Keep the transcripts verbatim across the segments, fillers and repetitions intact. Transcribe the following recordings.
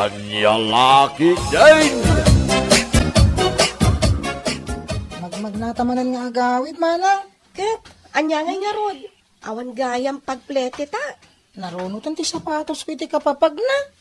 Ania la ketdin? Magmagnata manen nga agawid, manang. Ket, ania ngay ngarud? Awan gayam pagplete ta. Narunoten ti sapatosko iti kapapagna.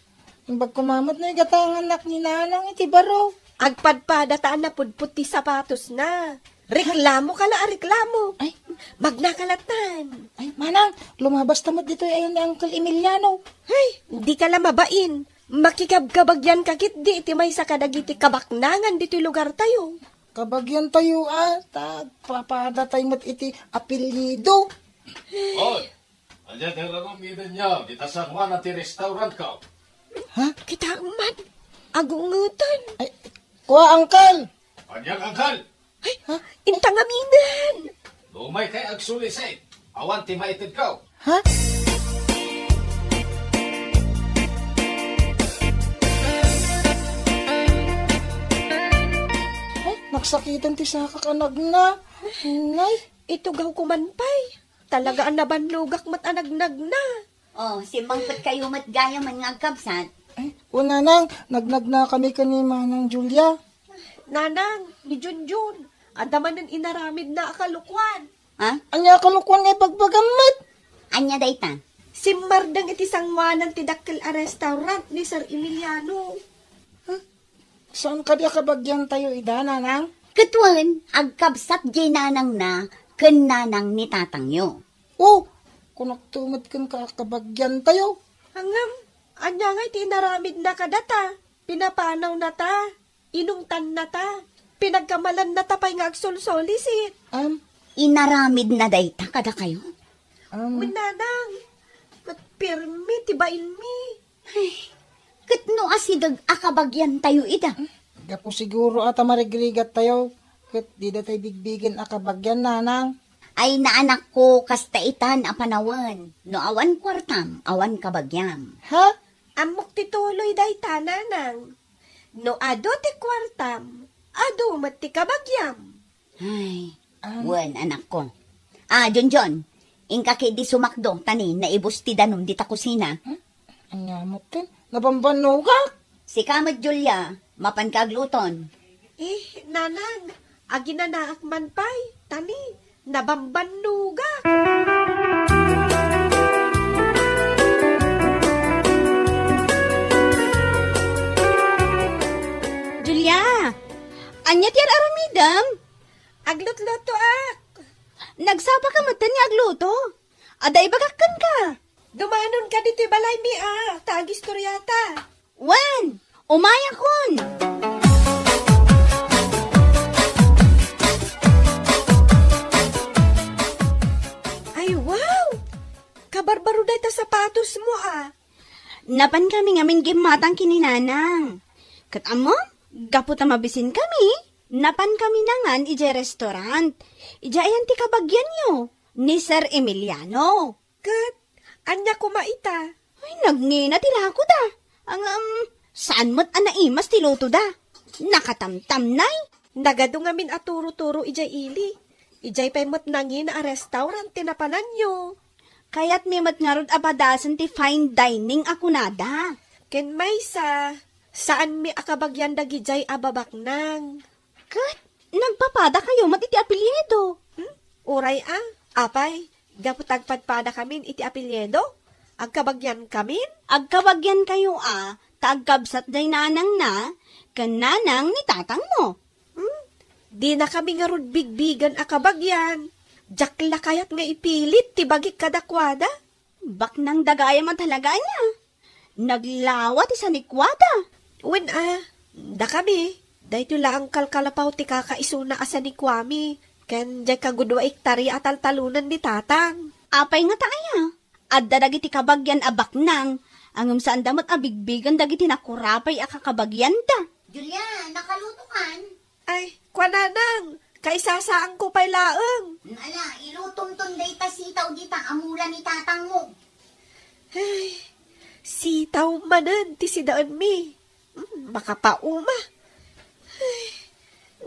Imbag koma met no igatangannak ni nanang iti baro. Agpadpada ta a napudpod ti sapatosna. Reklamo ka la a reklamo. Ay. Magnaka latan. Ay, manang, lumabas ta met ditoy ayan ni Uncle Emiliano. Ay, di ka la mabain. Makikabkabagyan ka ketdi iti maysa kadagiti kabaknangan ditoy lugartayo. Kabagyan tayo, a, ta agpapada tayo met iti apelyido. Oy, ania ti aramidem dita San Juan a ti restaurant ko? Ha? Kitaem man. Agungeten. Ay, kua, Uncle. Ania, Uncle? Ay, ha? Inta ngamin. Umay kay agsulisit. Awan ti maited ko. Ha? Ay, nagsakiten ti sakak a nagna. Nay. Itugawko man pay. Talaga a nabannogak met a nagnagna. Oh, simmangpet kayo met gayam nga agkabsat. Ay, o nanang, nagnagna kami ken ni Manang Julia. Nanang, ni Junjun, adda manen inaramidna a kalokuan. Ha? Ania a kalokuan nga ibagbagam met? Ania dayta? Simmardeng iti sangoanan ti dakkel a restaurant ni Sir Emiliano. Saan kadi a kabagiantayo ida, nanang? Ket wen, agkabsat jay nanangna ken nanang ni tatangyo. Oh, kunakto met kenka a kabagiantayo. Ngem, ania ngay ti inaramidna kadata? Pinapanawnata, inungtannata, pinagkamalannata pay nga agsolsolisit. Am? Inaramidna dayta kadakayo? Am? Wen, nanang, ket pirmi ti bainmi. Ay, ket no asideg a kabagiantayo ida? Gapu siguro a ta marigrigattayo, ket dida tay bigbigen a kabagian, nanang. Ay, naanakko, kasta itan a panawen. No awan kuartam, awan kabagiam. Ha? Ammok ti tuloy dayta, nanang. No adu ti kuartam, adu met ti kabagiam. Ay, Ah. Wen, anakko. Ah, Junjun, inka ketdi sumakdo, ta ni naibus ti danum dita kusina. Hmm? Ania met ken? Nabambannogak. Sika met, Julia, mapanka agluton. Eh, nanang, aginanaak man pay, ta ni, nabambannogak. Julia, ania ti ar-aramidem? Aglutlutoak. Nagsapaka metten nga agluto. Adda ibagak kenka. Dumanonka ditoy balaymi a, ta agistoriata. Wen, umayakon. Ay, wow! Kabarbaro dayta sapatosmo a. Napankami ngamin gimmatang ken ni Nanang. Ket ammom, gapu ta mabisinkami, napankaminangan idiay restaurant. Idiay ayan ti kabagianyo, ni Sir Emiliano. Ket, ania koma ita? Ay, nagngina ti lakoda. Ngem, saan met a naimas ti lutoda. Nakatamtamnay. Nagadu ngamin a turo-turo idiay ili. Idiay pay met nangina a restaurant ti napananyo. Kayatmi met ngarud a padasen ti fine dining a kunada. Ken maysa, saanmi a kabagian dagidiay a babaknang. Ket nagpapadakayo met iti apelyido. Hmm? Uray a, apay, gapu ta agpadpadakamin iti apelyido, agkabagiankamin? Agkabagiankayo a, ta agkabsat jay nanangna ken nanang ni tatangmo. Hmm? Dinakami ngarud bigbigen a kabagian. Diak la kayat nga ipilit ti bagik kadakuada. Baknangda gayam a talaga ania? Naglawa ti sanikuada. Wen a, dakami, daytoy la a kalkalapaw ti kakaisuna a sanikuami, ken diay kagudua ektaria a taltalonen ni tatang. Apay ngata aya? Adda dagiti kabagian a baknang, ngem saanda met a bigbigen dagiti nakurapay a kakabagianda. Julia, nakalutokan? Ay, kua nanang, kaisasaanko pay laeng. Ala, ilutomton dayta sitaw dita a mula ni tatangmo. Ay, sitaw manen ti sidaenmi. Hmm, makapauma. Ay,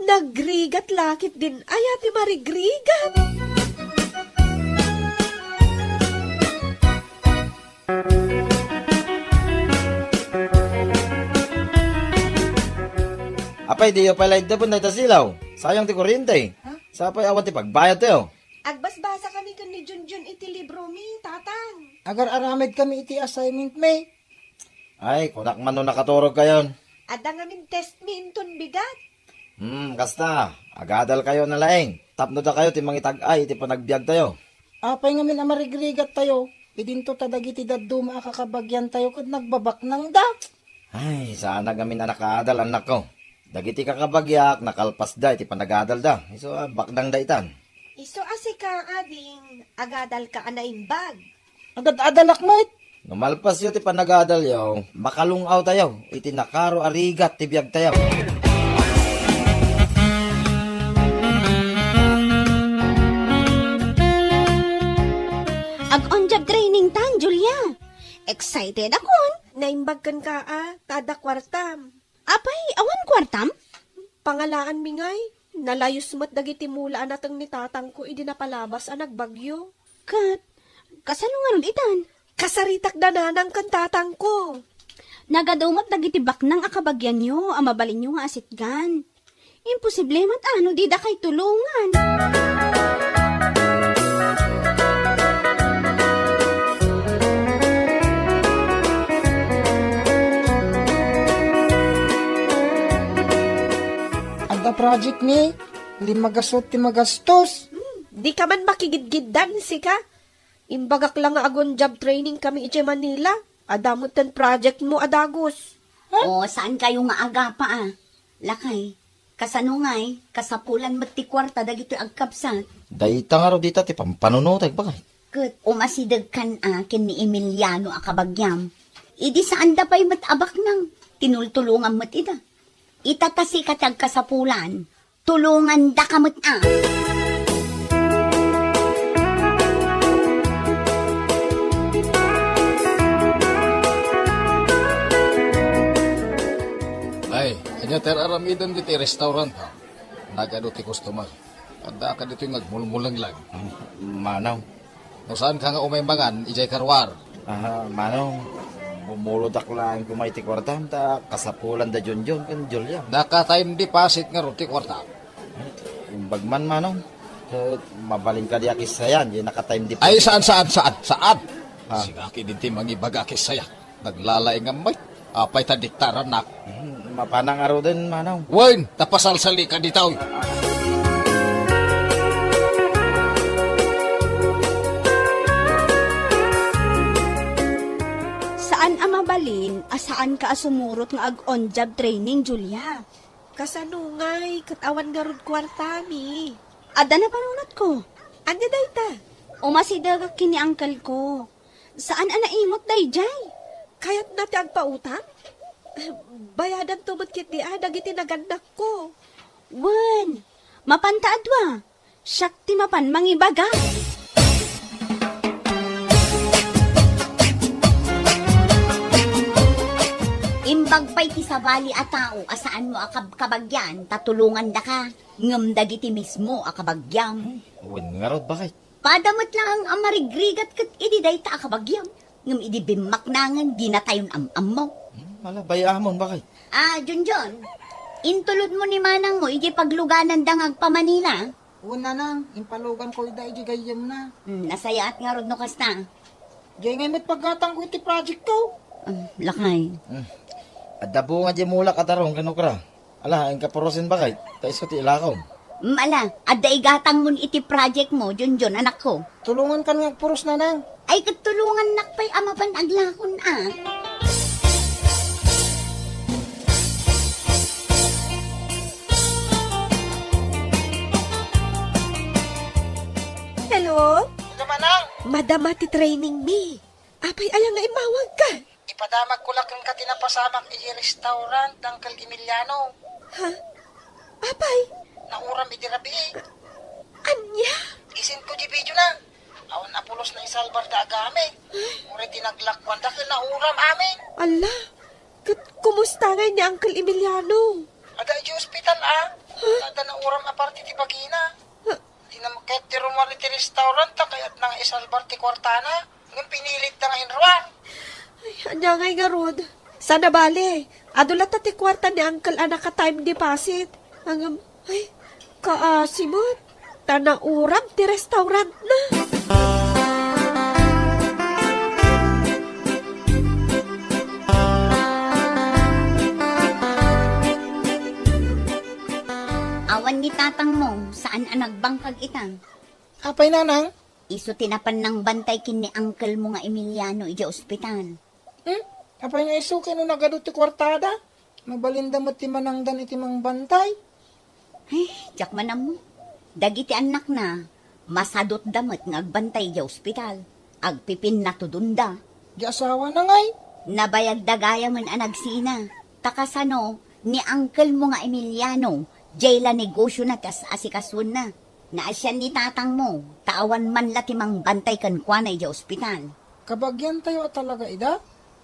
nagrigat la ketdin aya ti marigrigat. Apay, diyo pay la iddapen dayta silaw? Sayang ti kuryente. Ha? Sapay awan ti pagbayadtayo. Agbasbasa kami ken ni Junjun iti libromi, Tatang. Agar-aramid kami iti assignment mi. Ay, kunak man no nakaturogkayon. Adda ngamin test mi inton bigat. Hmm, kasta, agadalkayo na laeng. Tapno dakayo ti mangitag-ay iti panagbiagtayo. Apay ngamin a marigrigattayo, idinto ta dagiti dadduma a kakabagiantayo ket nagbabaknangda. Ay, saanak ngamin a nakaadal, annakko. Dagiti kakabagiak, nakalpasda iti panagadalda. Isu a baknangda itan. Isu a sika, ading, agadalka a naimbag. Agad-adalak met. No malpasyo ti panagadalyo, makalung-awtayo iti nakaro a rigat ti biagtayo. Ag-on-job training tan, Julia. Excited akon. Naimbag kenka a, ta adda kuartam. Apay, awan kuartam? Pangalaanmi ngay, nalayus met dagiti mula a nateng ni tatangko idi napalabas a nagbagyo. Ket, kasano ngarud itan? Kasaritakda nanang ken tatangko. Nagadu met dagiti baknang a kabagianyo a mabalinyo nga asitgan. Imposible met a no didakay tulongan. Adda project mi, limmagasut ti magastos. Hmm, di ka man makigidgiddan, sika? Imbagak la nga ag-on-job training kami idiay Manila. Adda met ten project mo a dagus. O, saan kayo nga agapa, a? Lakay, kasano ngay, kasapulan met ti kuarta dagitoy agkabsat? Dayta ngarud dita ti pampanunotek, bakay. Ket umasidegkan a ken ni Emiliano a kabagiam. Idi saanda pay met a baknang, tinultulongan met ida. Ita ta sika ti agkasapulan. Tulongandaka met a. Ay, ania ti ar-aramidem ditoy restaurant, ha? Nagadu ti customer. Adda ka ditoy nga agmulmulenglang. Manong. No saan ka nga umay mangan, idiay karuar. Ah, Manong, bumulodak laeng koma iti kuartam, ta kasapulan da Junjun ken Julia. Naka-time deposit ngarud ti kuarta. Imbag man, Manong. Eh, mabalin kadi a kissayan, di naka-time deposit. Ay, saan, saan, saan, saan? Ah. Sika ketdi ti mangibaga a kissaya. Naglalaingam met. Apay ta diktarannak? Hmm, mapana ngaruden, Manong. Wen, ta pasalsalika ditoy. Saan a mabalin a saanka a sumurot nga ag-on-job training, Julia. Kasano ngay ket awan ngarud kuartami? Adda napanunotko. Ania dayta? Umasidegak ken ni uncle ko. Saan a naimut daydiay? Kayatna ti agpautang? Bayadanto met ketdi a dagiti nagannakko. Wen, mapanta a dua. Siak ti mapan mangibaga. Imbag pay ti sabali a tao a saanmo a kab-, kabagian, ta tulongandaka, ngem dagiti mismo a kabagiam. Wen ngarud, bakit? Pada met laeng a marigrigat ket idi dayta a kabagiam, ngem idi bimmaknangen, dinatayon am-ammo. Hmm, ala, bay-amon, bakit? Ah, Junjun, intulodmo ni manangmo idiay paglugananda nga agpa-Manila? Wen, nanang, impaluganko ida idiay gayyemna. Hmm, nasayaat ngarud no kasta. Diay ngay met paggatangko iti projectko. Hmm, lakay. Hmm. Adda bunga diay mulak a tarong ken okra. Ala, inka purosen, bakit? Ta isu ti ilakom. Mm, ala, adda igatangmon iti projectmo, Junjun, anakko. Tulongankan nga agpuros, nanang. Ay, ket tulongannak pay a mapan aglakon a. Hello? Hello, manang. Madama ti training mi. Apay, aya nga immawagka? Ipadamagko la kenka ti napasamak idiay restaurant da Uncle Emiliano. Ha? Apay? Nauram idi rabii. Ania? Isendko diay videona. Awan a pulos naisalbar da agami. Uray ti naglakuanda ket nauram amin. Ala, ket kumusta ngay ni Uncle Emiliano? Adda idiay ospital a. Ha? Adda nauram a parte ti bagina. Ha? Di na ket ti rummuar iti restaurant ta kayatna nga isalbar ti kuartana. Ngem pinilitda nga inruar. Ay, ania ngay ngarud? Sana bale, Adu latta ti kuarta ni Uncle a naka-time deposit. Ngem, ay, kaasi met. Ta nauram ti restaurantna. Awan ni tatangmo, saan a nagbangkag ita. Apay, nanang? Isu ti napan nangbantay ken ni uncle mo nga Emiliano idiay ospital. Hmm? Apay nga isu ken no nagadu ti kuartada? Mabalinda met ti manangdan iti mangbantay. Ay, diak man ammo. Dagiti annakna, masadutda met nga agbantay idiay ospital. Agpipinnatudonda. Di asawana ngay? Nabayagda gayamen a nagsina. Ta kasano, ni uncle mo nga Emiliano, diay la negosiona ti as-asikasuenna. Naasian ni tatangmo, ta awan man la ti mangbantay kenkuana idiay ospital. Kabagiantayo a talaga ida?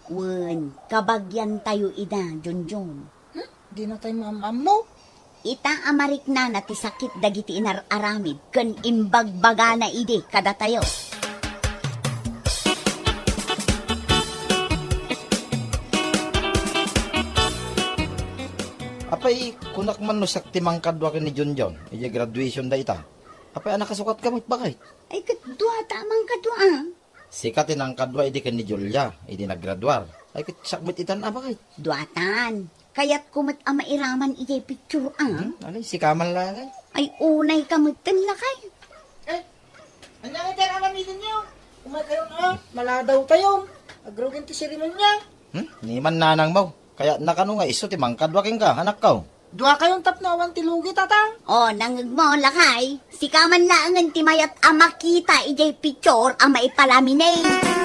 Wen, kabagiantayo ida, Junjun. Hmm? Dina tayo maam-ammo? Ita a mariknana ti sakit dagiti inar-aramid ken imbagbagana idi kadatayo. Apay, kunak man no siak ti mangkadua ken ni Junjun, idiay graduation da ita. Apay, a nakasukatka met, baket? Ay, ket duata a mangkadua, a. Sika ti nangkadua idi ken ni Julia, idi naggraduar. Ay, ket siak met itan a, baket? Duatan. Kayatko met a mairaman idiay picture, a. Hmm? Ano, sika man la, ay? Ay, unayka metten, lakay. Eh, ania nga iti aramidennyo? Umay kayon, a. Maladaw tayo. Agrugin ti seremonia. Hmm? Ni man nanangmo. Kayatna kano nga isu ti mangkadua kenka, anakko? Dua kayon tapno awan ti lugi, tatang. O, nangngegmo, lakay. Sika man laengen ti mayat a makita idiay picture a maipalaminate.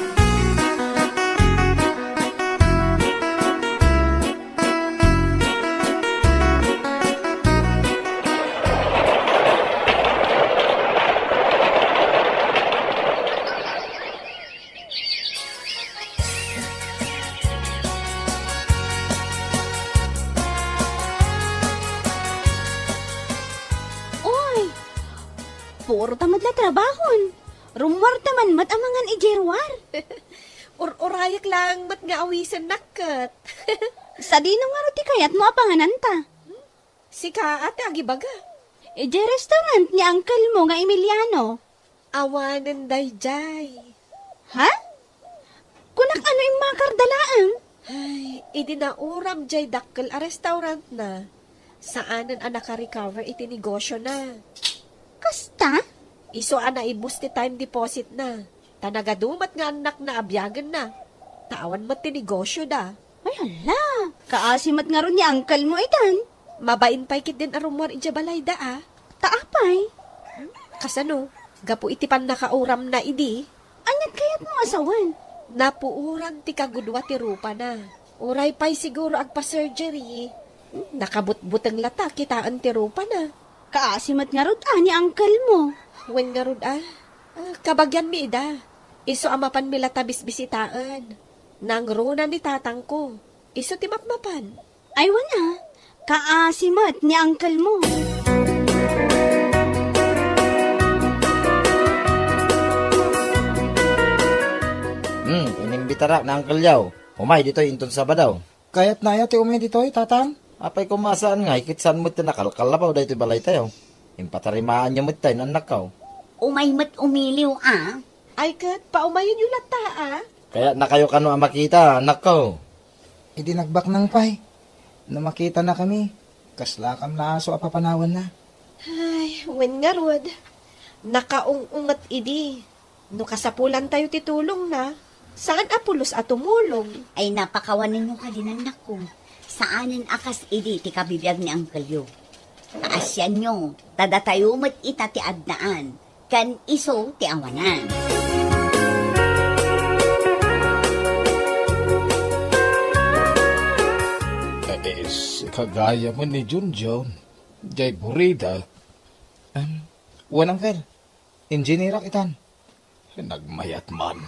Oy, puro ta met la trabahon. Rummuarta man met a mangan idiay ruar. Ur-urayek laeng met nga awisennak ket. Sadino ngarud ti kayatmo a pangananta? Sika a ti agibaga. Idiay restaurant ni uncle mo nga Emiliano. Awanen daydiay. Ha? Kunak ano immakarda laeng? Ay, idi nauram diay dakkel a restaurantna, saanen a naka-recover iti negosiona. Kasta? Isu a naibus ti time depositna. Ta nagadu met nga annakna a biagenna. Ta awan met ti negosioda. Ay, hala! Kaasi met ngarud ni uncle mo itan. Mabain pay ketdin a rummuar idiay balayda, a. Ta apay? Kasano? Gapu iti pannakauramna idi? Ania't kayatmo a sawen? Napuoran ti kagudua ti rupana. Uray pay siguro agpa-surgery. Nakabutbuteng lata kitaen ti rupana. Kaasi met ngarud a ni uncle mo. Wen ngarud a. Ah, kabagianmi ida. Isu a mapanmi lata bisbisitaen. Nangruna ni tatangko. Isu ti mapmapan. Ay, wen a. Kaasi met ni uncle mo. Hmm, inimbitarak ni uncle yaw. Umay ditoy inton Sabado. Kayatna aya ti umay ditoy, tatang? Apay koma saan ngay, ket saan met ti nakalkal a baw daytoy balaytayo. Impatarimaanyo met tayo, annakko. Umay met umiliw, a. Ay ket, paumayenyo latta, a. Kayatnakayo kano a makita, annakko. Idi nagbaknang pay, no makitanakami, kaslakam la aso a papanawanna. Ay, wen ngarud, nakaung-unget idi. No kasapulantayo ti tulongna, saan a pulos a tumulong. Ay, napakawanenyo kadi, annakko. Saanen a kas idi ti kabibiag ni angkelyo. Kaasianyo, ta datayo met ita ti addaan, ken isu ti awanan. Is, kagayam ni Junjun, jay buridak. Em, wen, angkel, injinirak itan. Nagmayat man.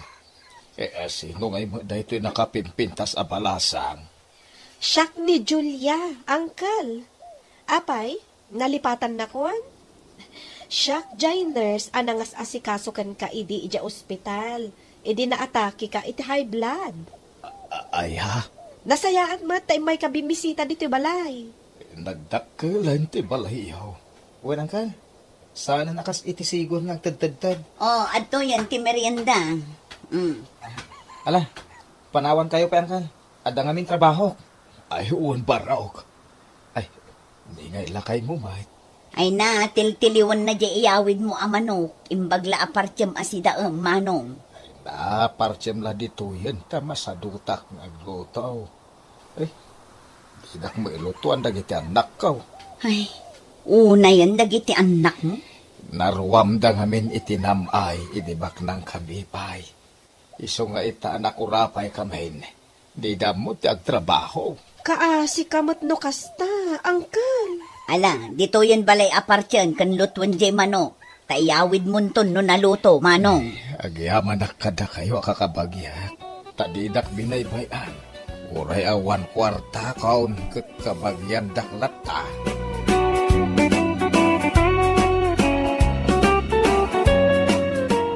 Eh, eh, sino ngay met daytoy nakapimpintas a balasang? Siak ni Julia, uncle. Apay, nalipatannakon? Siak jay nurse a nangas-asikaso kenka idi idiay ospital, idi naatakeka iti high blood. A-, ay, ha? Nasayaat met ta immayka bimmisita ditoy balay. Nagdakkelen ti balayyo. Wen, Angkal, saanen a kas iti sigun nga agtedtedted. O, adtoyen ti merienda. Mm. Ala, panawankayo pay, Angkal. Adda ngamin trabahok. Ay, wen, barok. Ay, di nga ilakaymo met. Ay na, tiltiliwenna diay iyawidmo a manok, imbag la a partiem a sidaem, manong. Ay na, partiem la ditoyen ta masadutak nga agluto. Ay, dinak mailutoan dagiti annakko. Ay, unayen dagiti annakmo? Naruamda ngamin iti nam-ay idi baknangkami pay. Isu nga ita a nakurapay kamin, dida ammo ti agtrabaho. Kaasika met no kasta, Angkal. Ala, ditoyen balay a partien ken lutuen diay manok, ta iyawidmonton no naluto, manong. Agyamanak kadakayo a kakabagiak, ta didak binaybay-an. Uray awan kuartakon ket kabagiandak latta.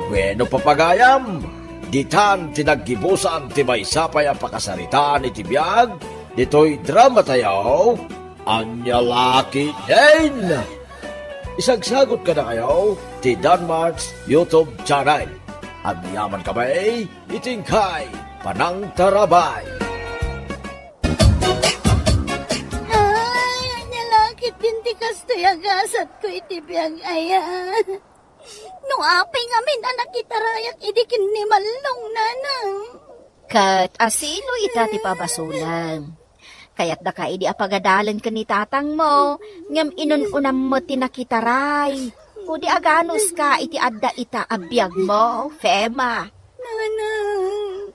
Bueno, papagayam, ditan ti naggibusan ti maysa pay a pakasaritaan iti biag ditoy dramatayo, Ania La Ketdin. Isagsagut kadakayo ti Danmark's YouTube channel. Agyamankami iti inkay panangtarabay. Ay, ania la ketdin ti kastoy a gasatko iti biag aya. No apay ngamin a nakitarayak idi ken ni Mallong, nanang. Ket asino ita ti pabasolem? Kayatdaka idi a pagadalen ken ni tatangmo, ngem inun-unam met ti nakitaray. Pudi aganuska iti adda ita a biagmo, Fema. Nanang,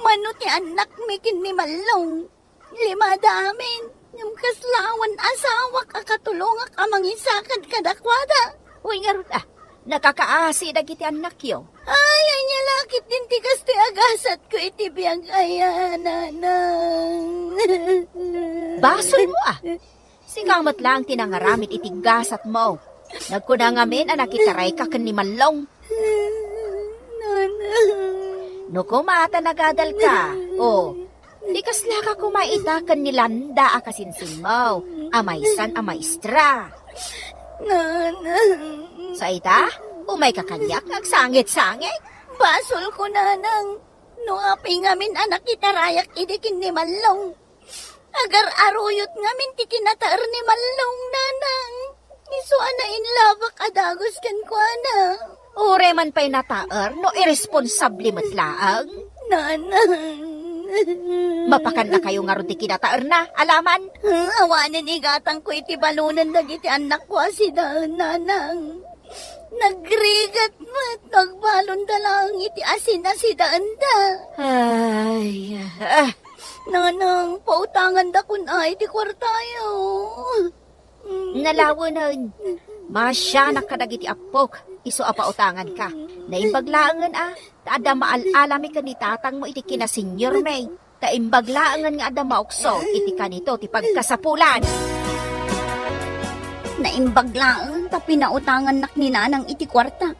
mano ti annakmi ken ni Mallong? Limada amin, ngem kasla awan asawak a katulongak a mangisakad kadakuada. Uy, ngarud, a, nakakaasi dagiti annakyo. Ay, ania la ketdin ti kastoy a gasatko iti biag aya, nanang. Basolmo, a. Sika met laeng ti nangaramid iti gasatmo. Nagkuna ngamin a nakitarayka ken ni Mallong. Nanang. No koma ta nagadalka, o, di kaslaka koma ita ken ni Landa a kasinsinmo, a maysan a maestra. Nanang. Sa ita, umayka kaniak nga agsangit-sangit. Basolko, nanang. No apay ngamin a nakitarayak idi ken ni Mallong. Agar-aruyot ngamin ti kinataer ni Mallong, nanang. Isu a nainlabak a dagus kenkuana. Uray man pay nataer no irresponsable met laeng. Nanang. Mapakannakayo ngarud ti kinataerna, alaman. Hmm, awanen igatangko iti balonen dagiti annakko a sidaen, nanang. Nagrigat met, nagbalonda laeng iti asin a sidaenda. Ay, ah. Nanang, pautangandakon a iti kuartayo. Nalawenen. Masianak kadagiti appok, isu a pautanganka. Naimbag laengen a, ta adda maal-alami ken ni tatangmo iti kinasenyormi. Ta imbag laengen nga adda maukso iti kanito ti pagkasapulan. Naimbag laeng ta pinautangannak ni nanang iti kuarta.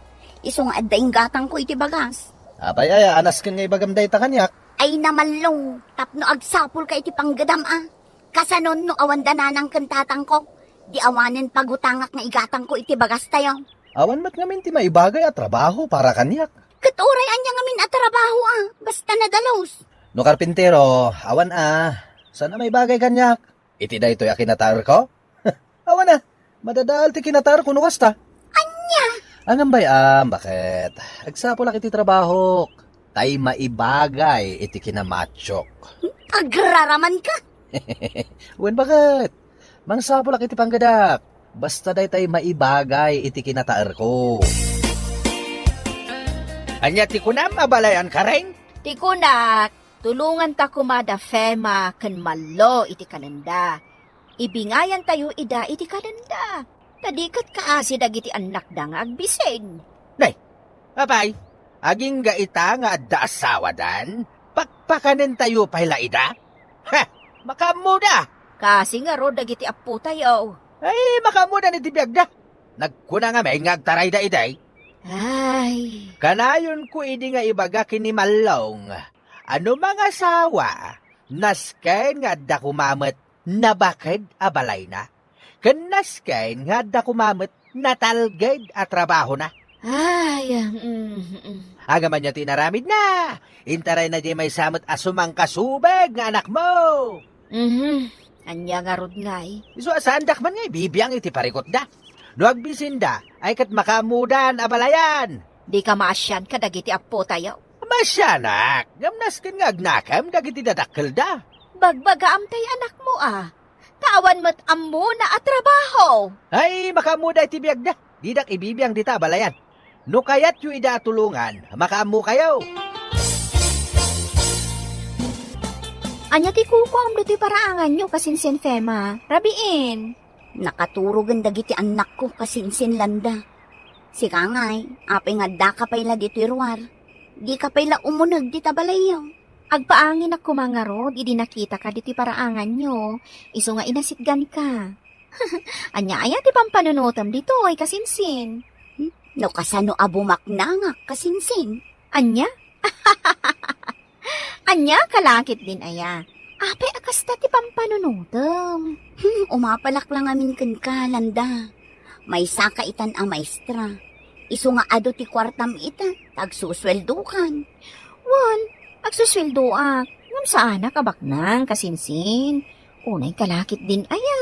Isu nga adda inggatangko iti bagas. Apay aya, anasken nga ibagam dayta kaniak? Ay, na Mallong, tapno agsapulka iti panggedam a. Kasanon no awanda nanang ken tatangko? Di awanen pagutangak nga igatangko iti bagastayo. Awan met ngamin ti maibagay a trabaho para kaniak. Ket uray ania ngamin a trabaho a, basta nadalus. No karpintero, awan a. Saan a maibagay kaniak? Iti daytoy a kinataerko? Awan a. Madadael ti kinataerko no kasta. Ania? Ngem bay-am, baket? Agsapulak iti trabahok. Tay maibagay iti kinamachok. Agraramanka? Wen, baket? Mangsapulak iti panggedak. Basta daytay maibagay iti kinataerko. Ania ti kunam a balayan, Karen? Ti kunak, tulonganta koma da Fema ken Mallo iti kanenda. Ibingayantayo ida iti kanenda. Ta di ket kaasi dagiti annakda nga agbisin. Nay, apay, agingga ita nga adda asawadan? Pakpakanentayo pay la ida? Ha! Makaammoda! Kasi ngarud dagiti appotayo. Ay, makaammoda ni ti biagda. Nagkuna ngamin nga agtarayda idi. Ay. Kanayonko idi nga ibaga ken ni Mallong a no mangasawa, Nasken nga adda koma met nabaked a balayna. Ken nasken nga adda koma met natalged a trabahona. Ay, mm, mm. Ania man ti inaramidna? Intarayna diay maysa met a sumangkasubeg nga anakmo. Mhm. Ania ngarud ngay? Isu a saandak man nga ibibiang iti parikutda. No agbisinda, ay ket makaammodan a balayan. Dika maasian kadagiti appotayo. Maasianak, ngem nasken nga agnakem dagiti dadakkelda. Bagbagaam tay anakmo a. Ta awan met ammona a trabaho. Ay, makaammoda iti biagda. Didak ibibiang dita a balayan. No kayatyo ida a tulongan, makaammokayo. Ania ti kukuam ditoy paraanganyo, kasinsin Fema? Rabiin. Nakaturogen dagiti annakko, kasinsin Landa. Sika ngay, apay nga addaka pay la ditoy ruar? Dika pay la umuneg dita balayyo? Agpaanginak koma ngarud idi nakitaka ditoy paraanganyo, isu nga inasitganka. Ania aya ti pampanunotem ditoy, kasinsin? Hmm? No kasano a bumaknangak, kasinsin? Ania? Ania, kalakit din aya? Apay a kasta ti pampanunotem? Hmm, umapalak la ngamin kenka, Landa. Maysaka itan a maestra. Isu nga adu ti kuartam ita, ta agsusueldokan. Wen, agsusueldoak, ngem saanak a baknang, kasinsin. Unay kalakit din aya.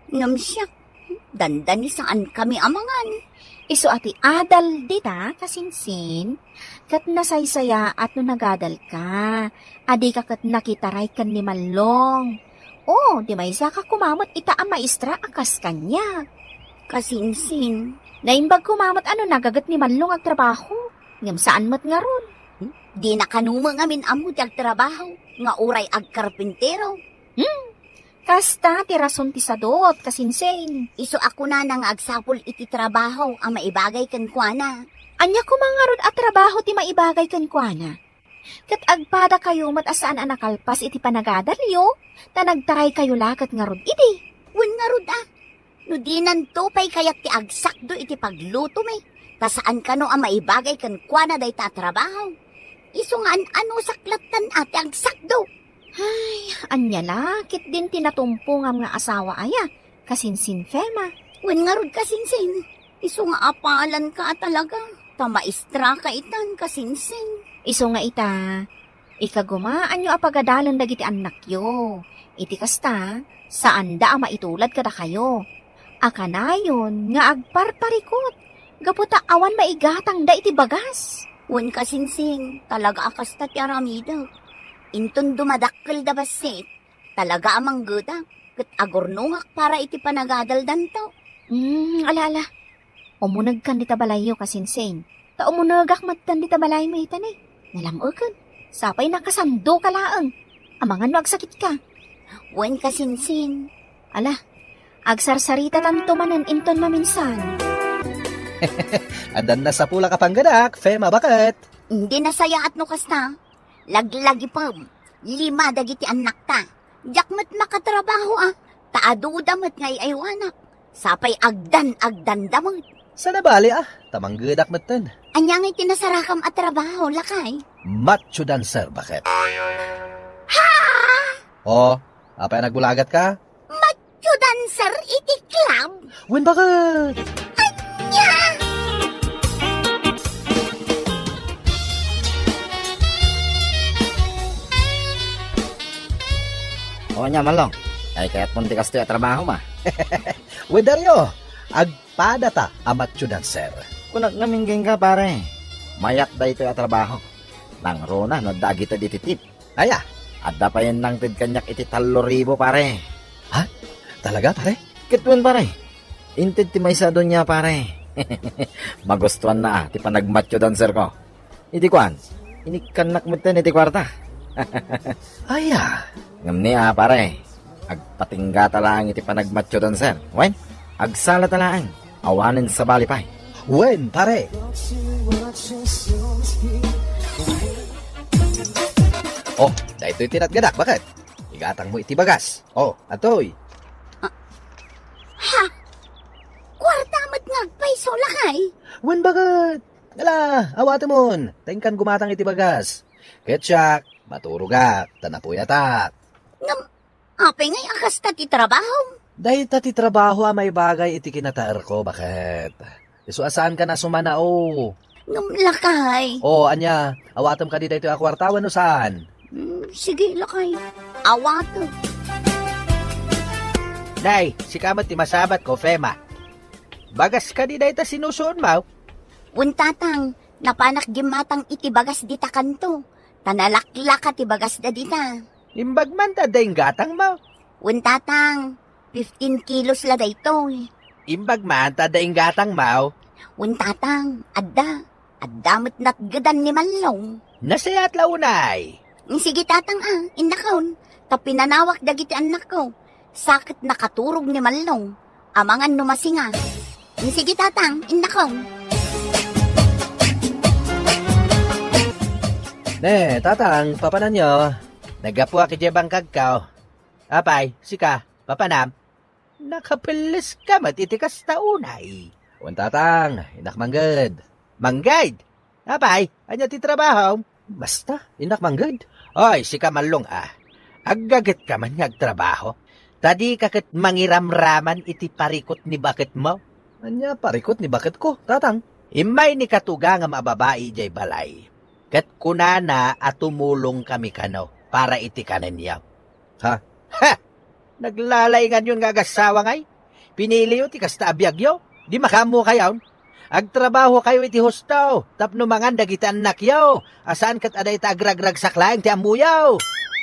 Ngem siak, dandani saankami a mangan. Isu a ti adal dita, kasinsin. Ket nasaysayaat no nagadalka. A dika ket nakitaray ken ni Mallong. O, di maysaka koma met ita a maestra a kas kaniak. Kasinsin. Naimbag koma met a no nagaget ni Mallong agtrabaho. Ngem saan met ngarud. Dina kano met ngamin ammo ti agtrabaho nga uray agkarpintero. Hmm. Kasta ti rason ti sadot, kasinsin. Isu a kunana nga agsapul iti trabaho a maibagay kenkuana. Ania koma ngarud a trabaho ti maibagay kenkuana? Ket agpadakayo met a saan a nakalpas iti panagadalyo, ta nagtaraykayo la ket ngarud idi. Wen ngarud a, no dinanto pay kayat ti agsakdo iti paglutomi, ta saan kano a maibagay kenkuana dayta a trabaho. Isu nga an-anusak lattan a ti agsakdo. Ay, ania la ketdin ti natumpongam nga asawa aya, kasinsin Fema? Wen ngarud kasinsin, isu nga apalanka a talaga, ta maestraka itan kasinsin. Isu nga ita, ikagumaanyo a pagadalen dagiti annakyo. Iti kasta, saanda a maitulad kadakayo. A kanayon nga agparparikut, gapu ta awan maigatangda iti bagas. Wen kasinsin, talaga a kasta ti aramidek. Inton dumadakkelda bassit, talaga a manggedak, ket agurnongak para iti panagadaldanto. Hmm, ala, ala. Umunegkan dita balayyo, kasinsin. Ta umunegak metten dita balaymi ita ne. Nalam-eken. Sapay nakasandoka laeng. Amangan no agsakitka. Wen kasinsin. Ala, agsarsaritatanto manen inton maminsan. Addan nasapulak a panggedak, Fema, baket. Indi nasayaat no kasta. Laglagipem, lima dagiti annakta. Diak met makatrabaho a, ta aduda met nga ay-aywanak. Sapay agdan-agdanda met. Saan a bali a, ta manggedak metten. Ania ngay ti nasarakam a trabaho, lakay? Macho dancer, baket. Ha? O, apay a nagbulagatka? Macho dancer iti club? Wen, baket? Ania? O, ania, Mallong? Ay, kayatmon ti kastoy a trabaho, ma? Wen, Dario, agpadata a macho dancer. Kunak ngamin kenka, pare. Mayat daytoy a trabaho. Nangruna no adda agited iti tip. Aya, adda pay nangted kaniak iti tallo ribu, pare. Ha? Talaga, pare? Ket wen, pare. Inted ti maysa a dunia, pare. Magustuanna a ti panagmacho dancer ko. Iti kuan, inikkannak metten iti kuarta. Aya. Ngem ni a, pare, agpatinggata laeng iti panagmacho dancer. Wen, agsalata laeng. Awanen sabali pay. Wen, pare. O, daytoy ti natgadak, baket? Igatangmo iti bagas. O, atoy. Ha? Kuarta met nga agpayso, lakay? Wen, baket? Ala, awatemon, ta inkan gumatang iti bagas. Ket siak, maturogak, ta napuyatak. Apay ngay a kasta ti trabahom? Dayta ti trabaho a maibagay iti kinataerko, baket. Isu a saankan a sumanao. Ngem lakay. O, ania, awatem kadi daytoy a kuarta wenno saan? Mm, sige, lakay. Awatem. Nay, sika met ti masabatko, Fema. Bagas kadi dayta sinusuonmo? Wen, Tatang, napanak gimmatang iti bagas dita kanto. Ta nalaklaka ti bagasda dita. Imbag man ta adda inggatangmo? Wen, Tatang, fifteen kilos la daytoy. Imbag man ta adda inggatangmo? Wen, Tatang, adda. Adda met natgedan ni Mallong. Nasayaat la unay. Sige, Tatang, a, innakon. Ta pinanawak dagiti annakko. Sa ket nakaturog ni Mallong. Amangan no masinga. Sige, Tatang, innakon. Ne, Tatang, papananyo? Naggapuak idiay bangkagko. Apay, sika, papanam? Nakapelles ka met iti kasta unay. Wen, Tatang, innak mangged. Mangged? Apay, ania ti trabahom? Basta, innak mangged. Oy, sika Mallong a. Aggaget ka man nga agtrabaho. Ta dika ket mangiramraman iti parikut ni baketmo. Ania parikut ni baketko, Tatang? Immay ni katugangam a babai idiay balay. Ket kunana a tumulongkami kano para iti kanenyo. Ha? Ha! Naglalaingannyon nga agassawa ngay? Piniliyo ti kasta a biagyo? Di makaammokayon? Agtrabahokayo iti husto tapno mangan dagiti annakyo, a saan ket a dayta agragragsak laeng ti ammoyo.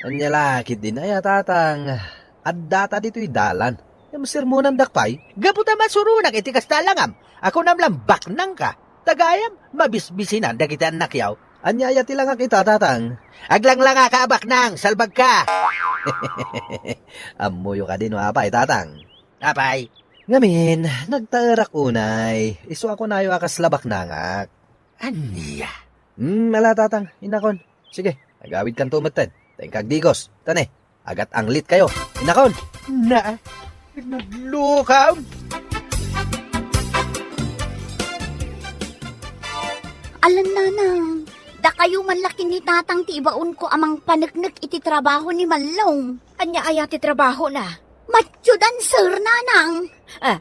Ania la ketdin aya, Tatang? Addata ditoy dalan. Ngem sermonandak pay? Gapu ta masuronak iti kasta a langam. A kunam la baknangka. Ta gayam, mabisbisinan dagiti annakyo. Ania aya ti langak ita, Tatang? Aglanglangaka a baknang, salbagka! Ammoyo kadi no apay, Tatang? Apay? Ngamin, nagtaerak unay. Isu a kunayo a kasla baknangak. Ania? Hmm, ala, Tatang, innakon. Sige, agawidkanto metten. Ta inka agdigos. Ta ne, agat-anglitkayo. Innakon. Na, naglukaw. Alan, Nanang, dakayo man la ken ni Tatang ti ibaonko a mangpaneknek iti trabaho ni Mallong. Ania aya ti trabahona? Macho dancer, Nanang. Ah,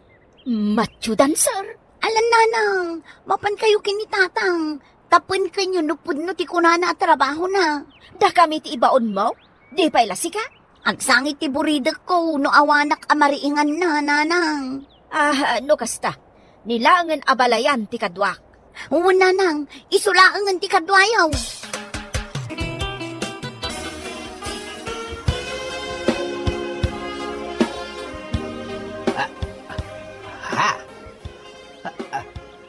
macho dancer? Alan, Nanang, mapankayo ken ni Tatang. Tapno kenyo no pudno ti kunana a trabahona. Dakami ti ibaonmo? Di pay la sika? Agsangit ti buridekko no awanak a mariinganna, Nanang. Ah, no kasta, ni laengen a balayan ti kaduak. Wen, Nanang, isu laengen ti kaduayo. Ah, ha? Ha?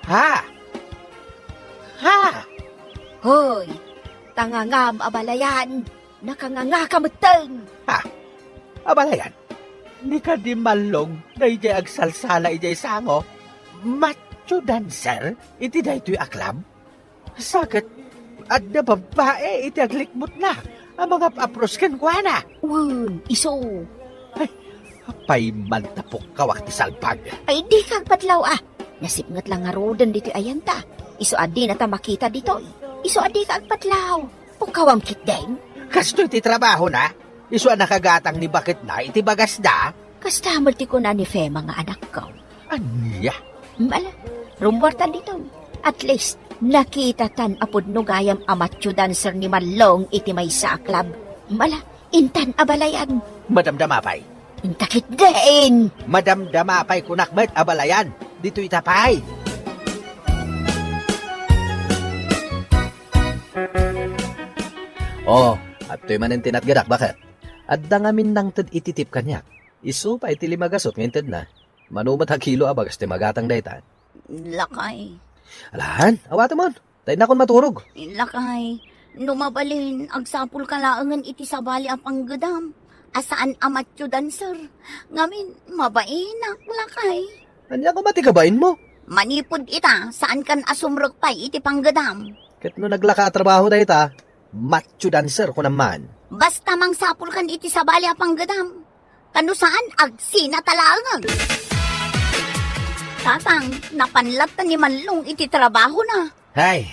Ha? Ha? Hoy, tangangam a balayan, nakangangaka metten. Ha? A balayan? Ni kadi Mallong daydiay agsalsala idiay sango? Macho dancer iti daytoy a club? Sa ket, adda babbai iti aglikmutna a mangap-apros kenkuana. Wen, isu. Ay, apay man ta pukkawak ti salbag? Ay, dika agpadlaw, a. Nasipnget la ngaruden ditoy ayanta. Isu a dinata makita ditoy. Isu a dika agpadlaw. Pukkawam ketdin. Kastoy ti trabahona? Isu a nakagatang ni baketna iti bagasda? Kasta met ti kuna ni Fema nga anakko. Ania? Mala, rummuartan ditoy. At least, nakitatan a pudno gayam a macho dancer ni Mallong iti maysa a club. Mala, intan a balayan. Madamdama pay. Inta ketdin. Madamdama pay kunak met a balayan. Ditoy ta pay. Oh, adtoy manen ti natgedak, baket. Adda ngamin nangted iti tip kaniak. Isu pay ti lima gasut nga intedna. Mano met a kilo a bagas ti magatang dayta? Lakay. Alan, awatemon. Ta innakon maturog. Lakay, no mabalin, agsapulka laengen iti sabali a panggedam. A saan a macho dancer. Ngamin, mabainak, lakay. Ania koma ti kabainmo? Manipud ita, saankan a sumrek pay iti panggedam. Ket no naglaka a trabaho dayta, macho dancer, kunam man. Basta mangsapulkan iti sabali a panggedam. Ta no saan, agsina ta laengen. Tatang, napan latta ni Mallong iti trabahona. Hay,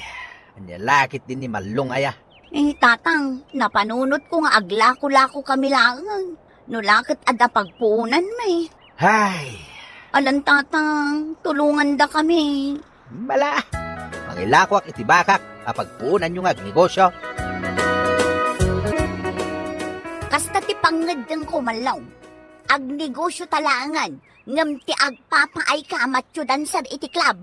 ania la ketdin ni Mallong aya? Eh, Tatang, napanunotko nga aglako-lako kami laengen. No la ket adda pagpuonanmi. Hay! Alan, Tatang, tulongandakami. Mala! Mangilakoak iti bakak a pagpuonanyo nga agnegosio. Kasta ti pangngeddengko, Mallong. Agnegosio ta laengen, ngem ti agpapaayka a macho dancer iti club.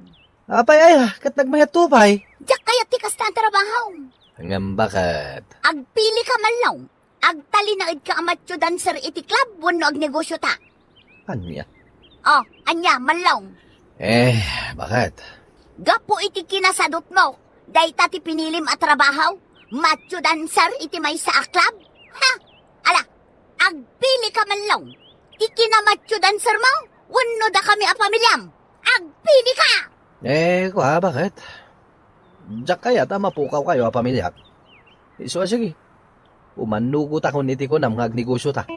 Apay aya, ket nagmayatto pay. Diak kayat ti kasta a trabaho. Ngem baket? Agpilika, Mallong. Agtalinaedka a macho dancer iti club wenno agnegosio ta. Ania? Oh, ania, Mallong? Eh, baket? Gapu iti kinasadutmo, dayta ti pinilim a trabaho? Macho dancer iti maysa a club? Ha? Ala, agpilika, Mallong. Ti kinamacho dancermo wenno dakami a pamiliam? Agpilika! Eh, kua, baket? Diak kayat a mapukawkayo a pamiliak. Isu a sige. Umannugotakon iti kunam nga agnegosio ta.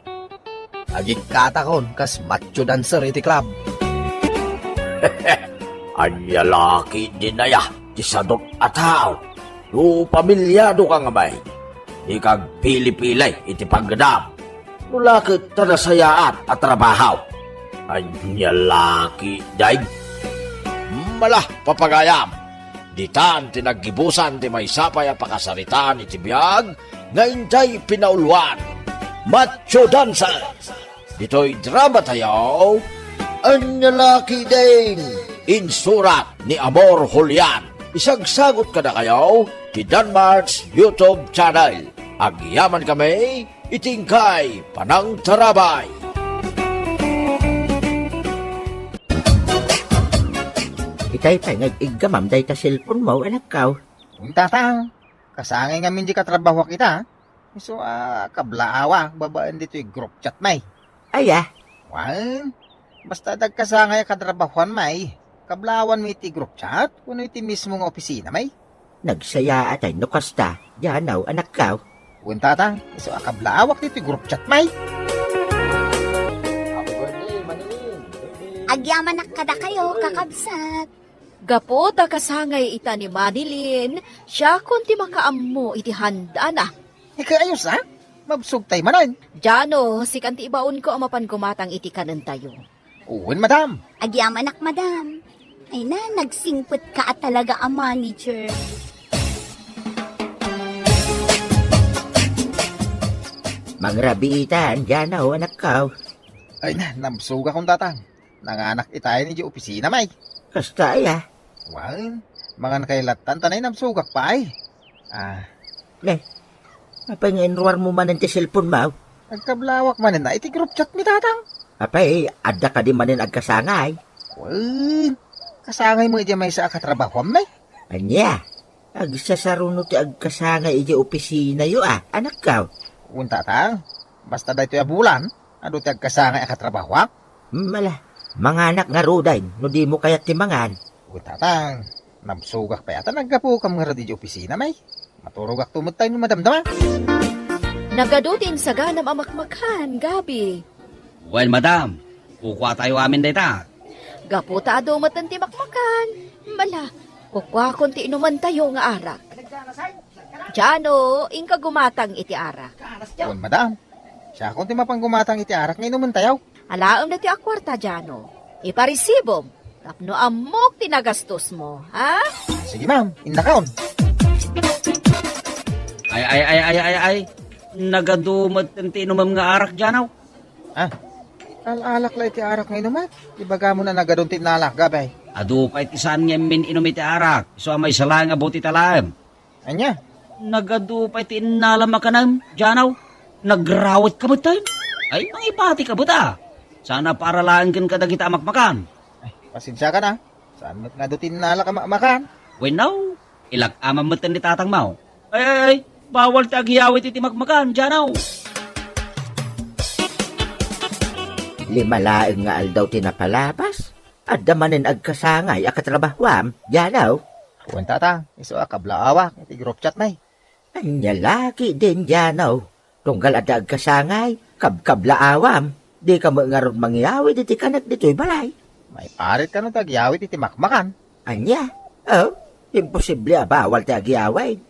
Agikkatakon kas macho dancer iti club. Ania la ketdin aya ti sadut a tao? No pamiliadoka ngamin, dika agpili-pili iti pangngeddam. No la ket ta nasayaat a trabaho. Ania la ketdin? Mala, papagayam. Ditan ti naggibusan ti maysa pay a pakasaritaan iti biag nga idiay pinauloan. Macho Dancer. Ditoy drama tayo, Ania la ketdin? Insurat ni Amor Julian. Isagsagot kadakayo ti Danmar's YouTube channel. Agyamankami iti inkay panangtarabay. Itay pay nga ig-iggamam dayta cellphone mo, anakkaw. Wen, Tatang, kasangay ngamin di katrabahoak ita. Isu a kablaawa babaen ditoy group chat, may. Aya? Wen, basta dagkasangay a katrabahoan, may. Kablaawan mi iti group chat, wenno iti mismo nga opisina, may. Nagsayaat ay no kasta, Janaw, anakkaw. Wen, Tatang, isu a kablaawak ditoy group chat, may. Agyamanak kadakayo, kakabsat. Gapu ta kasangay ita ni Manilyn, siakon ti makaammo iti handana. Ikaayos, a? Mabsogtay manen. Jano, sikan ti ibaonko a mapan gumatang iti kanentayo. Wen, madam. Agyamanak, madam. Ay na, nagsingpet ka a talaga a manager. Mangrabiitan, Jano, anakkaw. Ay na, nabsogakon, Tatang. Nanganak itayen idiay opisina, may. Kasta aya? Wen, mangan kay lattan ta nay nabsogak pay. Ah. Ne, apay nga inruarmo manen ti cellphone mo? Agkablawak manen na iti group chat mi, Tatang. Apay, adda kadi manen agkasangay? Wen, kasangay mo idiay maysa a katrabahoam, may. Ania? Agsasaruno ti agkasangay idiay opisinayo, a, anakkaw? Wen, Tatang. Basta daytoy a bulan, adu ti agkasangay a katrabahoak. Mala, manganak ngaruden no dimo kayat ti mangan. Wen, Tatang, nabsogak pay a ta naggapukam ngarud idiay opisina, may. Maturogakto met tay no madamdama. Nagadu ti insaganam a makmakan, Gabi. Wen, madam, kukuatayo amin dayta. Gapu ta adu met ti makmakan. Mala, kukuakon ti inumentayo nga arak. Jano, inka gumatang iti arak. Wen, madam. Siakon ti mapan gumatang iti arak nga inumentayo. Alaem daytoy a kuarta, Jano. Iparisibom tapno ammok ti nagastosmo, ha? Sige, ma'am. Indakon. Ay, ay, ay, ay, ay, ay. Nagadu met ti inumem nga arak, Jano. Ah, al-alak la iti arak nga inumek. Ibagam a nagadun ti innalak, Gabi. Adu pay ti saan nga immin-inum iti arak. Isu a maysa laeng a botita laeng. Ania? Nagadu pay ti innalam a kanem, Jano. Nagrawetka metten. Ay, mangipatika met a. Saan a para laeng ken kadagita a makmakan. Ay, pasensiakan a. Saan met nga adu ti innalak a makmakan? Wenno, ilak-amam metten ni tatangmo. Ay, ay, ay, bawal ti agyawid iti makmakan, Jano. Lima laeng nga aldaw ti napalabas. Adda manen agkasangay a katrabahoam, Jano? Wen, Tatang, isu a kablaawak iti group chat, may. Ania la ketdin, Jano? Tunggal adda agkasangay, kabkablaawam. Dika met ngarud mangyawid iti kanek ditoy balay. Maiparit kano ti agyawid iti makmakan. Ania? Oh, imposible a bawal ti agyawid.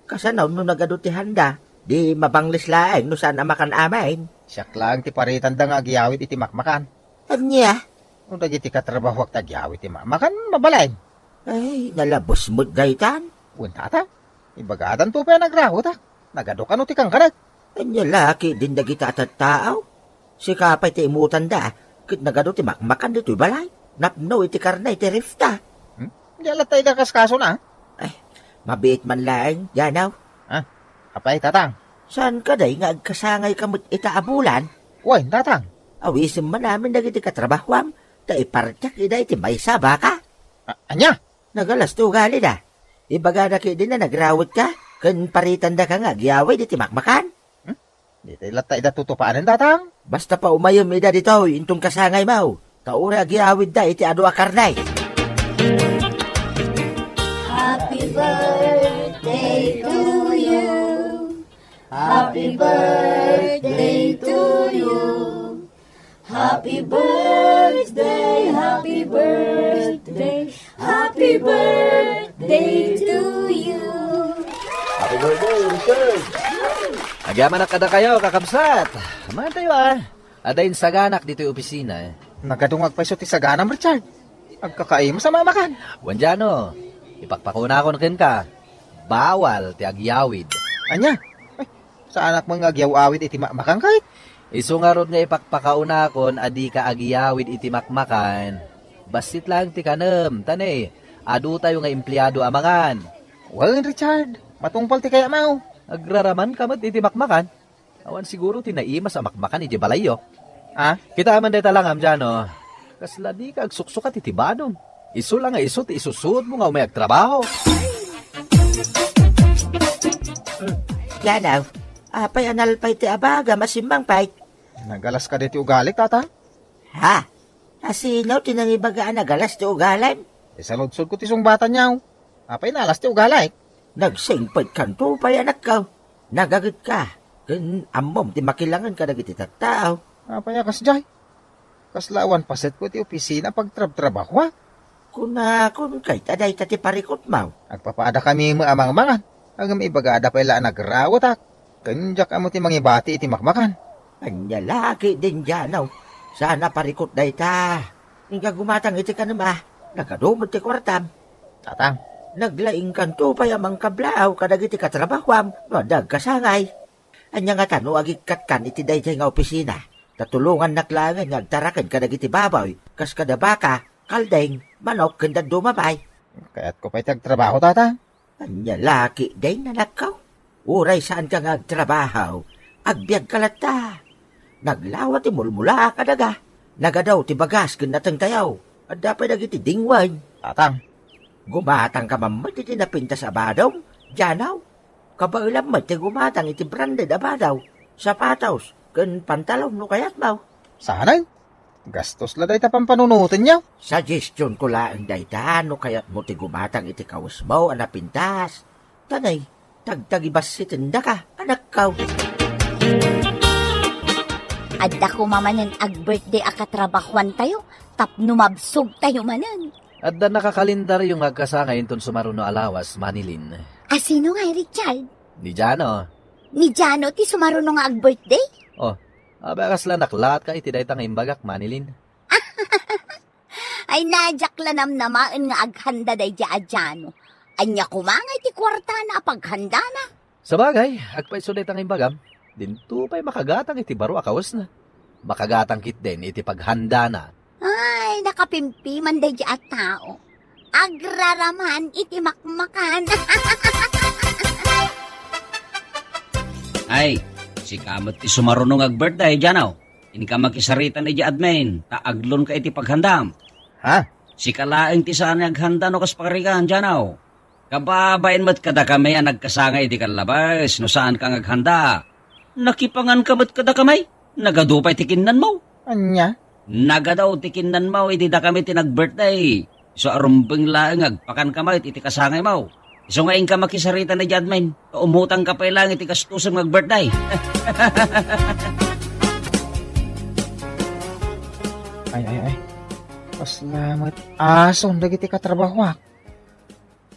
Kasano no nagadu ti handa? Di mabangles laeng no saan a makan amin. Siak laeng ti paritanda nga agyawid iti makmakan. Ania? No dagiti katrabahoak ti agyawid ti makmakan, mabalin. Ay, nalabos met daytan. Wen, tata, ibagadanto pay a nagrawetak. Nagadu kano ti kankanak. Ania la ketdin dagita a tattao? Sika pay ti imutanda, ket nagadu ti makmakan ditoy balay. Napno iti karne ti refta. Hmm? Diak latta ida kaskasona. Ay, mabiit man laeng, Janaw. Ah, apay, tatang? Saan ka, day, nga agkasangayka met ita a bulan? Wen, tatang. Awisem man amin dagiti katrabahoam, ta ipartiak ida iti maysa a baka. A-, ania? Nagalas ti ugalida. Ibagada ketdin a nagrawetka, ken paritandaka nga agyawid iti makmakan. Hmm? Ditoy latta ida tutupanen, tatang. Basta paumayem ida ditoy inton kasangaymo, ta uray agyawidda iti adu a karne. Happy birthday to you. Happy birthday to you. Happy birthday, happy birthday, happy birthday to you. Happy birthday, Richard! Agyamanak kadakayo, kakabsat. Mantayo, ah. Adda insaganak ditoy opisina, eh. Nagadungag pay isu ti saganam, Richard. Agkakaimas a mamakan. Wen, Jano, ipakpakunakon kenka. Bawal ti agyawid. Ania? Ay, saanak man nga agyaw-awid iti makmakan, kayat? Isu ngarud nga ipakpakaunakon a dika agyawid iti makmakan. Bassit laeng ti kanem, ta ne, adutayo nga empleado a mangan. Wen, Richard, matungpal ti kayatmo. Agraramanka met iti makmakan. Awan siguro ti naimas a makmakan idiay balayyo. Ha? Kitaem dayta langam, Jano. Kasla dika agsuksukat iti badom. Isu la nga isu ti isusuotmo nga umay agtrabaho. Jano, apay a nalpay ti abagam a simmangpet? Nagalas kadi ti ugalik, tata? Ha? Asino ti nangibaga a nagalas ti ugalim? Isaludsodko ti sungbatanyo. Apay nalas ti ugalik? Nagsingpetkanto pay, anakko. Nagagetka, ken ammom ti makilangen kadagiti tattao. Apay a kasdiay? Kasla awan pasetko iti opisina pagtrabtrabahoak. Kunakon kayat a dayta ti parikutmo. Agpapaadakami met a mangmangan. Ngem ibagada pay la a nagrawetak. Ken diak ammo ti mangibati iti makmakan. Ania la ketdin, Jano? Saan a parikut dayta. Inka gumatang iti kanem a. Nagadu met ti kuartam. Tatang. Naglaingkanto pay a mangkablaaw kadagiti katrabahoam no adda agkasangay. Ania ngata no agikkatkan iti daydiay nga opisina, ta tulongannak laengen nga agtaraken kadagiti baboy, kas kada baka, kalding, manok, ken dadduma pay. Kayatko pay ti agtrabaho, tata. Ania la ketdin, anakko? Uray saanka nga agtrabaho, agbiagka latta. Naglawa ti mulmula a kadaga. Nagadu ti bagas ken natengtayo. Adda pay dagiti dingwen. Tatang. Gumatangka man met iti napintas a badom, Jano. Kabaelam met ti gumatang iti branded a badaw, sapatos, ken pantalon no kayatmo. Saanen? Gastos la dayta pampanunotenyo. Suggestionko laeng dayta no kayatmo ti gumatang iti kawesmo a napintas. Ta ne, tagtagibassitendaka, anakko. Adda koma manen ag-birthday a katrabahoantayo tapno mabsogtayo manen. Adda nakakalendaryo nga agkasangay inton sumaruno a lawas, Manilyn. Asino ngay, Richard? Ni Jano. Ni Jano ti sumaruno nga ag-birthday? Oh, apay a kasla naklatka iti dayta nga imbagak, Manilyn? Ay, na diak la namnamaen nga aghanda daydiay a Jano. Ania koma ngay ti kuartana a paghandana? Sabagay, agpayso dayta nga imbagam, dinto pay makagatang iti baro a kawesna. Makagatang ketdin iti paghandana. Ay, nakapimpiman daydiay a tao. Agraraman iti makmakan. Ay, sika met ti sumaruno nga ag-birthday, Jano. Inka makisarita idiay admin, ta aglonka iti paghandam. Ha? Sika laeng ti saan nga aghanda no kas pakarigan, Jano. Kababain met kadakami a nagkasangay iti kallabes no saanka nga aghanda. Nakipanganka met kadakami. Nagadu pay ti kinnanmo. Ania? Nagadu ti kinnanmo iti dakami ti nag-birthday. Isu a rumbeng laeng nga agpakanka met iti kasangaymo. Isu nga inka makisarita idiay admin. Ta umutangka pay laeng iti gastosem nga ag-birthday. Ay, ay, ay. Kasla met ason dagiti katrabahoak.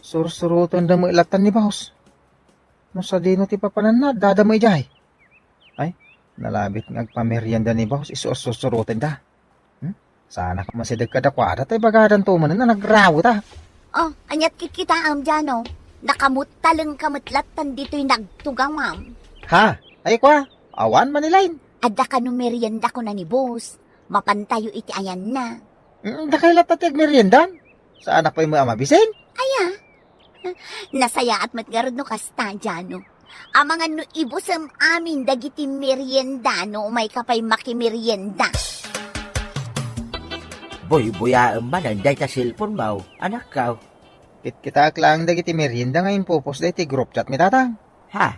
Sursurotenda met latta ni boss. No sadino ti papananna, addada met idiay. Ay, nalabit nga agpamerienda ni Boss, isu a sursurotenda. Hmm? Saanak masideg kadakuada, ta ibagadanto manen a nagrawet, a. Oh, aniat kitkitaem, Jano? Nakamuttalengka met lattan ditoy nagtugawam. Ha? Ay, kua? Awan, Manilain. Adda kano merienda kuna ni Boss. Mapantayo iti ayanna. Mm, dakay latta ti agmeriendan. Saanak pay met a mabisin? Aya? Nasayaat met ngarud no kasta, Jano. Amangan no ibusem amin dagiti merienda no umayka pay makimerienda. Buybuyaem manen dayta cellphone-mo, anakko. Kitkitaek laeng dagiti merienda nga impupos daytoy group chat mi, Tatang. Ha?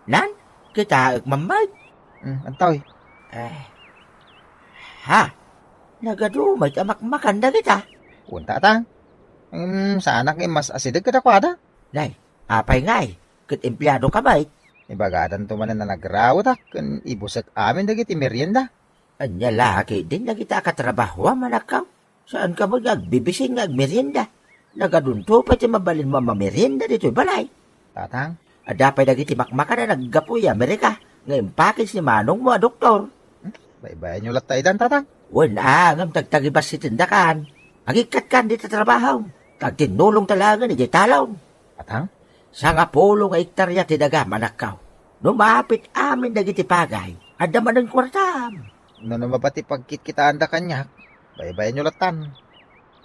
Nan? Kitaek man met? Hmm, antoy? Eh. Ha? Nagadu met a makmakan dagita? Wen, Tatang. Hmm, saanak nga immas-asideg kadakuada. Nay, apay ngay? Ket empleado ka met? Ibagadanto manen a nagrawetak ken ibusek amin dagiti merienda. Ania la ketdin dagita a katrabahoam, anakko? Saanka met nga agbibisin nga agmerienda? Nagadunto pay ti mabalinmo a mamerienda ditoy balay. Tatang? Adda pay dagiti makmakan a naggapu idiay Amerika nga impackage ni manongmo a doktor. Hmm? Baybayanyo latta itan, Tatang. Wen a, ngem tagtagibas ti tendakan. Agikkatka dita trabahom. Agtinnulongta laengen idiay talon. Tatang? Sangapulo nga ektaria ti dagam, anakko. No maapit amin dagiti pagay, adda manen kuartam. No, no mabati pagkitkitaanda kaniak, baybayanyo lattan.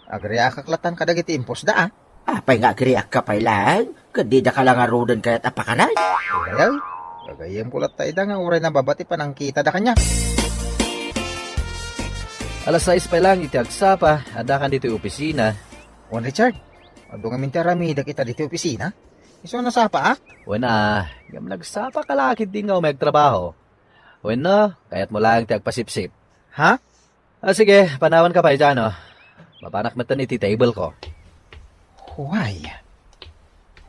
Agriakak lattan kadagiti impusda, a. Apay nga agriakka pay laeng, ket didaka la ngaruden kayat a pakanen? Uray, gagayyemko latta ida nga uray nababati panangkitada kaniak. Alas sais pay laeng iti agsapa, addakan ditoy opisina. Wen, Richard, adu ngamin ti aramidek ita ditoy opisina? Isu a nasapaak? Wen a, ngem nagsapaka la ketdi nga umay agtrabaho. Wenno, kayatmo laeng ti agpasipsip? Ha? Ah, sige, panawanka pay, Jano. Mapanak metten iti table ko. Huay.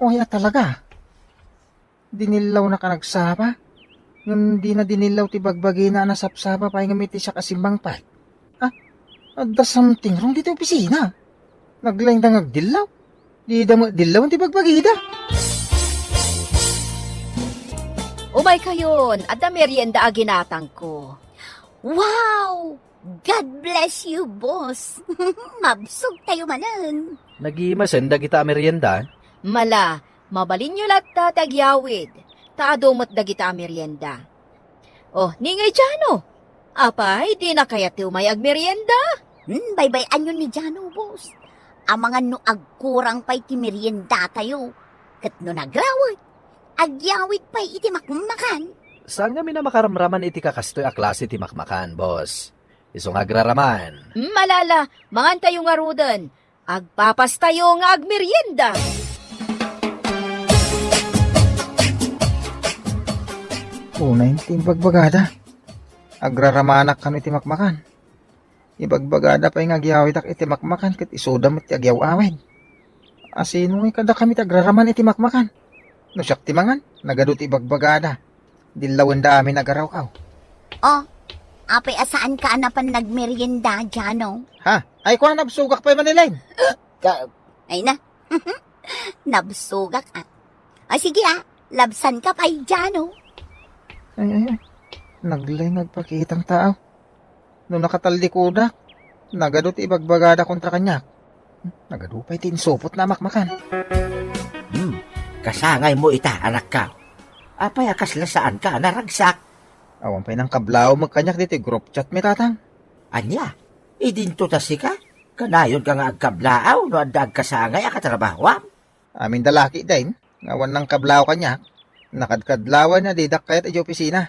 Huay a talaga. Dinillawnaka nagsapa. Ngem dina dinillaw ti bagbagina a nasapsapa pay ngem iti siak a simmangpet. Ah, adda something wrong ditoy opisina. Naglaingda nga agdillaw. Dida met dillawen ti bagbagida. Umaykayon, adda merienda a ginatangko. Wow! God bless you, boss. Mabsogtayo manen. Nagimasen dagita a merienda? Mala, mabalinyo latta ti agyawid, ta adu met dagita a merienda. Oh, ni ngay Jano? Apay, dina kayat ti umay agmerienda? Hmm, baybay-anyo ni Jano, boss. Amangan no agkurang pay ti meriendatayo. Ket no nagrawet, agyawid pay iti makmakan. Saan ngamin a makaramraman iti kakastoy a klase ti makmakan, boss? Isu nga agraraman. Hmm, mala, mangantayo ngaruden. Agpapastayo nga agmerienda. Unay ti ibagbagada. Agraramanak kano iti makmakan. Ibagbagada pay nga agyawidak iti makmakan ket isuda met ti agyaw-awid. Asino ngay kadakami ti agraraman iti makmakan? No siak ti mangan, nagadu ti ibagbagada. Dillawenda amin agarawkaw. Oh, apay a saanka a napan nagmerienda, Jano? Ha? Ay, kua, nabsogak pay, Manilain. Ka- Ay na. Nabsogak, ah. Ah, sige, ah. Labsanka pay, Jano. Ay, ay, ay. Naglay nga agpakitang taaw. No nakatallikudak, nagadu ti ibagbagada kontra kaniak. Nagadu pay ti insupotna a makmakan. Hmm, kasangaymo ita, anakko. Apay a kasla saanka a naragsak? Awan pay nangkablaaw met kaniak ditoy group chat mi, Tatang. Ania? Idinto ta sika? Kanayonka nga agkablaaw no adda agkasangay a katrabahoam? Amin da laki, dayta nga awan nangkablaaw kaniak. Nakadkadlawan a didak kayat idiay opisina.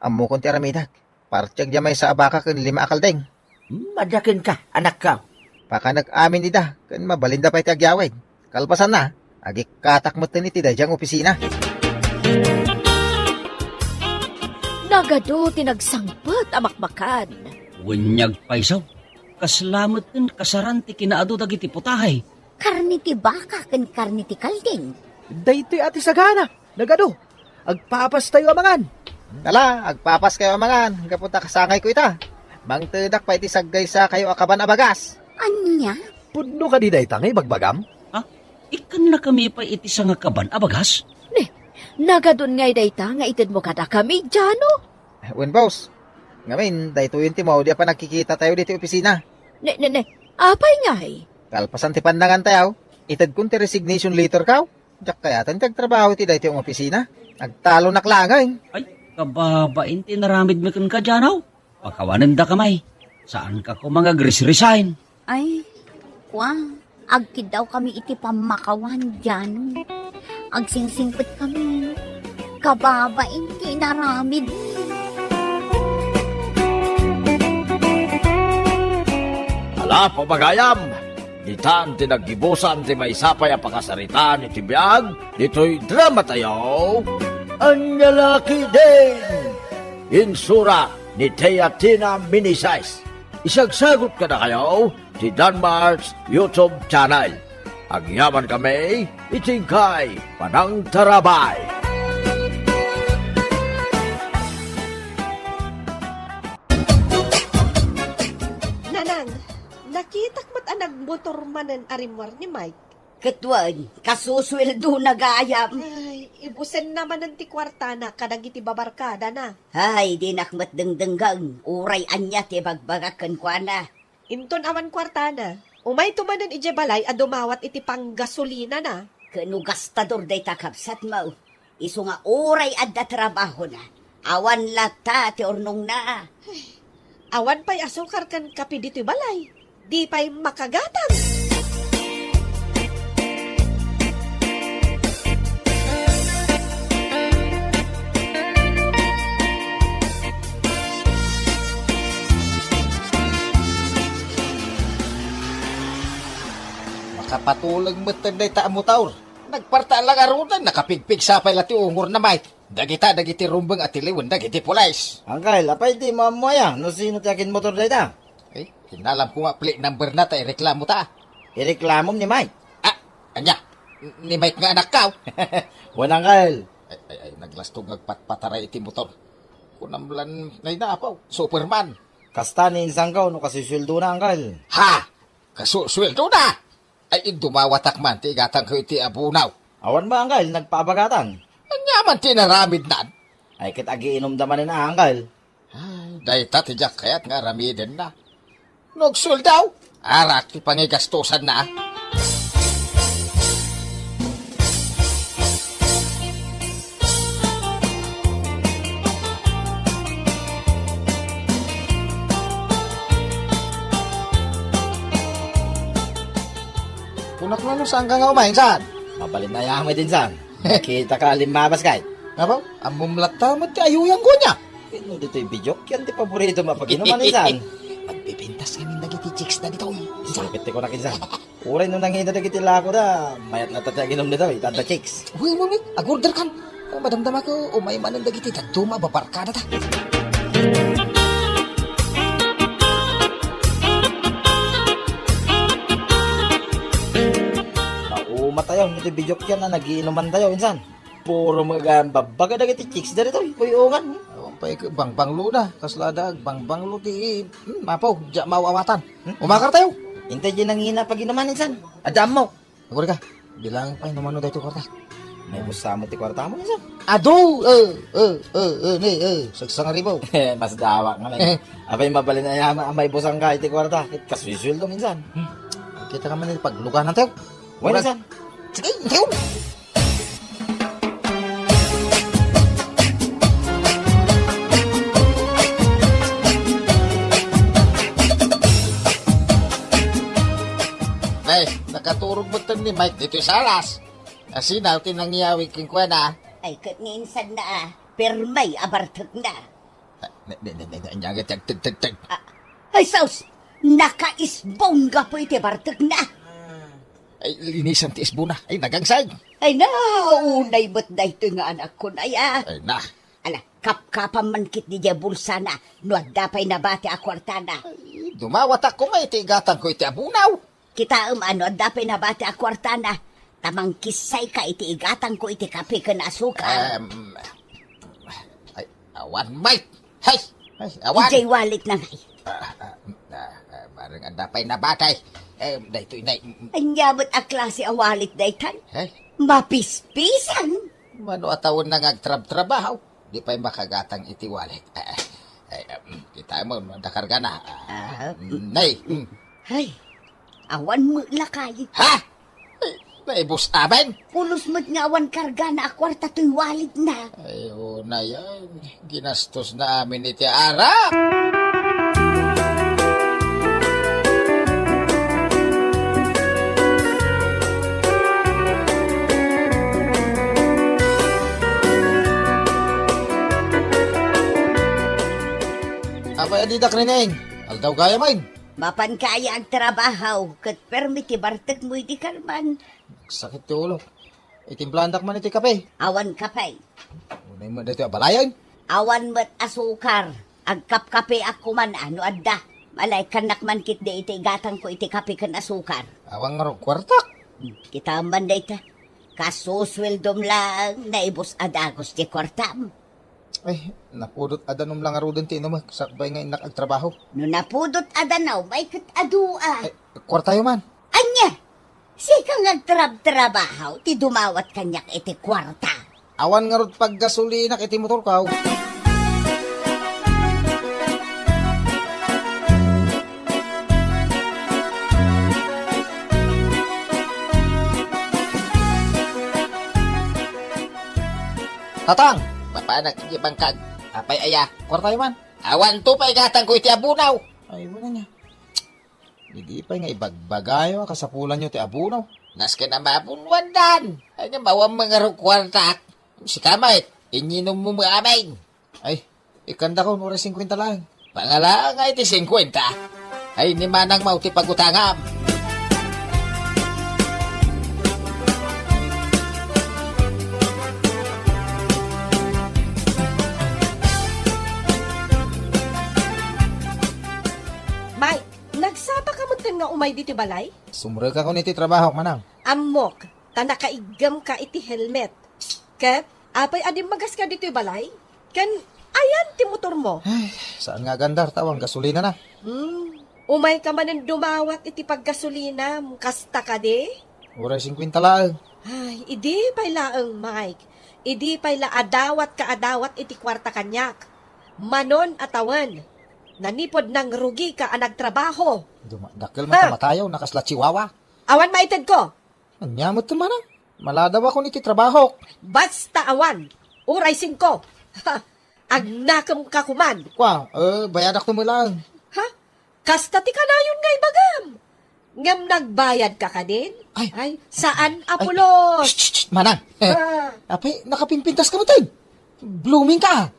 Ammokon ti aramidek. Partiek diay maysa a baka ken lima a kaldeng. Hmm, adda kenka, anakko. Pakanek amin ida, ken mabalinda pay ti agyawid. Kalpasanna, agikkatak metten iti daydiay nga opisina. Nagadu ti nagsangpet a makmakan. Wen ni agpayso, kasla metten kasaran ti kinaadu dagiti putahe. Karne ti baka ken karne ti kalding. Daytoy a ti sagana. Nagadu, agpapastayo a mangan. Ala, agpapaskayo a mangan, gapu ta kasangayko ita. Mangtedak pay iti saggaysakayo a kaban a bagas. Ania? Pudno kadi dayta nga ibagbagam? Ha? Ikkannakami pay iti sangakaban a bagas? Ni, Nagadun ngay dayta nga itedmo kadakami, Jano? Wen, boss. Ngamin, daytoyen ti maudi a panagkikitatayo ditoy opisina. Ne, ne, ne. Apay ngay? Kalpasan ti pannangantayo, itedkon ti resignation letter ko. Diak kayatan ti agtrabaho iti daytoy nga opisina. Agtalonak laeng. Ay, kababain ti naramidmi kenka, Jano. Pakawanendaka may. Saanka koma nga agres-resign? Ay, kua, agkiddawkami iti pammakawan, Jano. Agsingsingsingpetkami. Kababain ti inaramidmi. Ala, pagayam! Ditan ti naggibusan ti maysa pay a pakasaritaan iti biag ditoy dramatayo. Ania la ketdin? Insurat ni Tia Tina Minises. Isagsagut kadakayo ti Danmar's YouTube channel. Agyamankami iti inkay panangtarabay. Nanang, nakitak met a nagmotor manen a rimmuar ni Mike. Ket wen, kasusueldona gayam. Ay, ibusenna manen ti kuartana kadagiti babarkadana. Ay, dinak met dengdengngeg, uray ania ti ibagbagak kenkuana. Inton awan kuartana, umayto manen idiay balay a dumawat iti panggasolinana. Ket no gastador dayta, kabsatmo, isu nga uray adda trabahona, awan latta ti urnongna. Ay, awan pay asukar ken kape ditoy balay. Di pay makagatang. Makapatuleng metten dayta a motor. Nagparta la ngaruden, nakapigpigsa pay la ti ungorna, Mike. Dagita dagiti rumbeng a tiliwen dagiti pulis. Angkel, apay dimo ammo aya no sino ti aginmotor dayta? Eh, inalam ko nga plate number na ta ireklamo ta. Ireklamom ni Mike? Ah, ania? Ni Mike nga anakko? Wen, angkel. Ay, ay, ay, naglastog nga agpatpataray iti motor. Kunam lan, nay na, apaw, Superman. Kasta ni insangko no kasusueldona, angkel. Ha? Kasusueldona? Ay, dumawatak man ti igatangko iti abunaw. Awan ba, angkel, nagpaabagatan? Ania man ti inaramidnan? Ay, ket agiinumda manen a, angkel. Ay, dayta ti diak kayat nga aramidenna. No agsueldo, arak ti pangigastosanna. Kunak no, no, saan ka nga umayen, saan? Mabalin a yaman din, saan? Kita ka, limmabas kay. Abaw, ammom latta met ti ayuyangko nia. Ket no ditoy bidiok, yan ti paborito mapaginuman, insan. Magbibintas kami dagiti chicks na dito, insan. Sakit ti kunak, insan. Uray no nangina dagiti lako da, mayat latta ti aginum dito, itadda chicks. Uy, uy, uy, agorder kan. Madamdama ko, umay manen dagiti dadduma a babarkada ta. Nauma tayo, iti bidiok yan na nagiinuman tayo, insan. Puro magan babbaga dagiti chicks da ditoy, puy-ungan. Awan pay ket bangbanglo na, kasla da, bangbanglo ti, hmm, mapaw, diak maawatan. Hmm? Umakar tayo. Intay di nangina paginuman, insan. Adda ammo. Agor ka. Bilang pay no mano daytoy kwarta. May busa mo ti kwarta mo, insan. Adu, eh, eh, eh, eh, ni, eh, sagsangaribaw. Mas dawak nga, eh. Apay mabalin a yaman, may busang ka iti kwarta. Ket kasusueldo minsan. Hmm. Kita ka man, pagluganan tayo. Wala, insan. Sige, tayo. Ay, nakaturog metten ni Mike ditoy salas. Asina ti nangyawid kenkuana. Ay, ket ni insan na, ah, permay a bartekna. Ah, ne, ne, ne, ne, ania nga ti agtegtegteg? Ah, ay, sus! Nakaisbong gapu iti bartekna. Ay, linisan ti isbona. Ay, nagangsag. Ay, na, unay met daytoy nga anakkon, ay, ah. Ay, na. Ala, kapkapam man ketdi diay bulsana no adda pay nabati a kuartana. Ay, dumawatak koma iti igatangko iti abunaw. Kitaem a no adda pay nabati a kuartana, ta mangkissayka iti igatangko iti kape ken asukar. Em, ay, awan, Mike. Hay, ay, awan. Idiay wallet na ngay. Ah, ah, ah, ah, bareng adda pay nabati. Em, daytoy, nay. Ania met a klase a wallet daytan? Hay. Mapispisan. Mano a tawenna nga agtrabtrabaho, di pay makagatang iti wallet. Eh, eh, eh, mm, kita mo, no, da kargana. Ah, Ah, mm, nay, mm. Ay, awan met lakay. Ha? Ay, naibus amin? Pulos met nga awan kargana a kuarta toy walletna. Ay, una yan. Ginastos na amin iti arak. Apay a didak rineng? Aldaw gayam. Mapanka aya agtrabaho, ket permi ti bartekmo idi kalman. Sakit ti ulo. Itimplaandak man iti kape. Awan kape. Unay met daytoy a balayen. Awan met asukar. Agkapkapeak koman a no adda. Malaykannak man ketdi iti igatangko iti kape ken asukar. Awan ngarud kuartak. Hmm, kitaem man dayta. Kasusweldom laeng, naibus a dagus ti kuartam. Ay, napudot a danum la ngaruden ti inumek, sakbay nga innak agtrabaho. No napudot a danum, ay ket adu a. Ay, kuartayo man. Ania? Sika nga agtrabtrabaho ti dumawat kaniak iti kuarta. Awan ngarud paggasolinak iti motorko. Tatang! Papanak iti bangkag. Apay aya? Kuartayo man. Awan to pay gatangko iti abunaw. Ay, wala niya. Idi pay nga ibagbagayo a kasapulanyo ti abunaw. Nasken a mabunuandan. Ay, nga mawan mangarog kuartak. Sika met, inyinom mo amin. Ay, ikandakon, uray singkwenta laeng. Pangalaang ay ti singkwenta. Ay, ni manang mao ti pagutangam. Mike, nagsapa ka metten nga umay diti balay? Sumrekakon iti trabahok, manang. Ammok, ta nakaiggem ka iti helmet. Ket, apay a dimmagas ka ditoy balay? Ken, ayan ti motor mo? Ay, saan nga agandar, ta awan gasolina na. Hmm, umay ka manen dumawat iti paggasolinam, kasta kadi? Uray singkwenta laeng. Ay, idi pay laeng, Mike. Idi pay la adawat ka adawat iti kuarta kaniak. Manon a tawen. Nanipod nangrugi ka a nagtrabaho. Duma-, dakkel man Ha? ta matayaw, nakasla chihuahua. Awan maited ko. Ania met ti manang? Maladawakon iti trabahok. Basta awan. Uray singko. Agnakem ka kuman. Kwa, eh, bayadak to met laeng. Ha? Kasta ti kanayon nga ibagam. Ngem nagbayad ka kadin? Ay. Ay, saan a Ay. pulos? Shh, shh, shh, manang. Eh, Ah. apay, nakapimpintas ka met, eh. Blooming ka.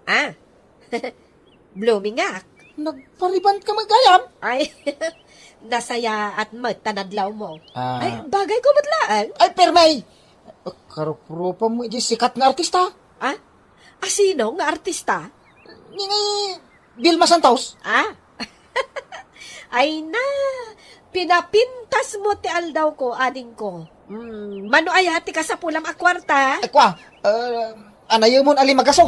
Ah. Blooming ak. Nagpariban ka met gayam? Ay, nasayaat met ta nadlaw mo. Ah. Ay, bagay ko met laeng. Ay, permi! Karuprupam mo, di sikat nga artista. Ah? Asino nga artista? Ni, ni Vilma Santos. Ah? Ay na, pinapintas mo ti aldaw ko, ading ko. Hmm, mano aya ti kasapulam a kuarta? Ay, kwa, eh, anayemon a limagaso.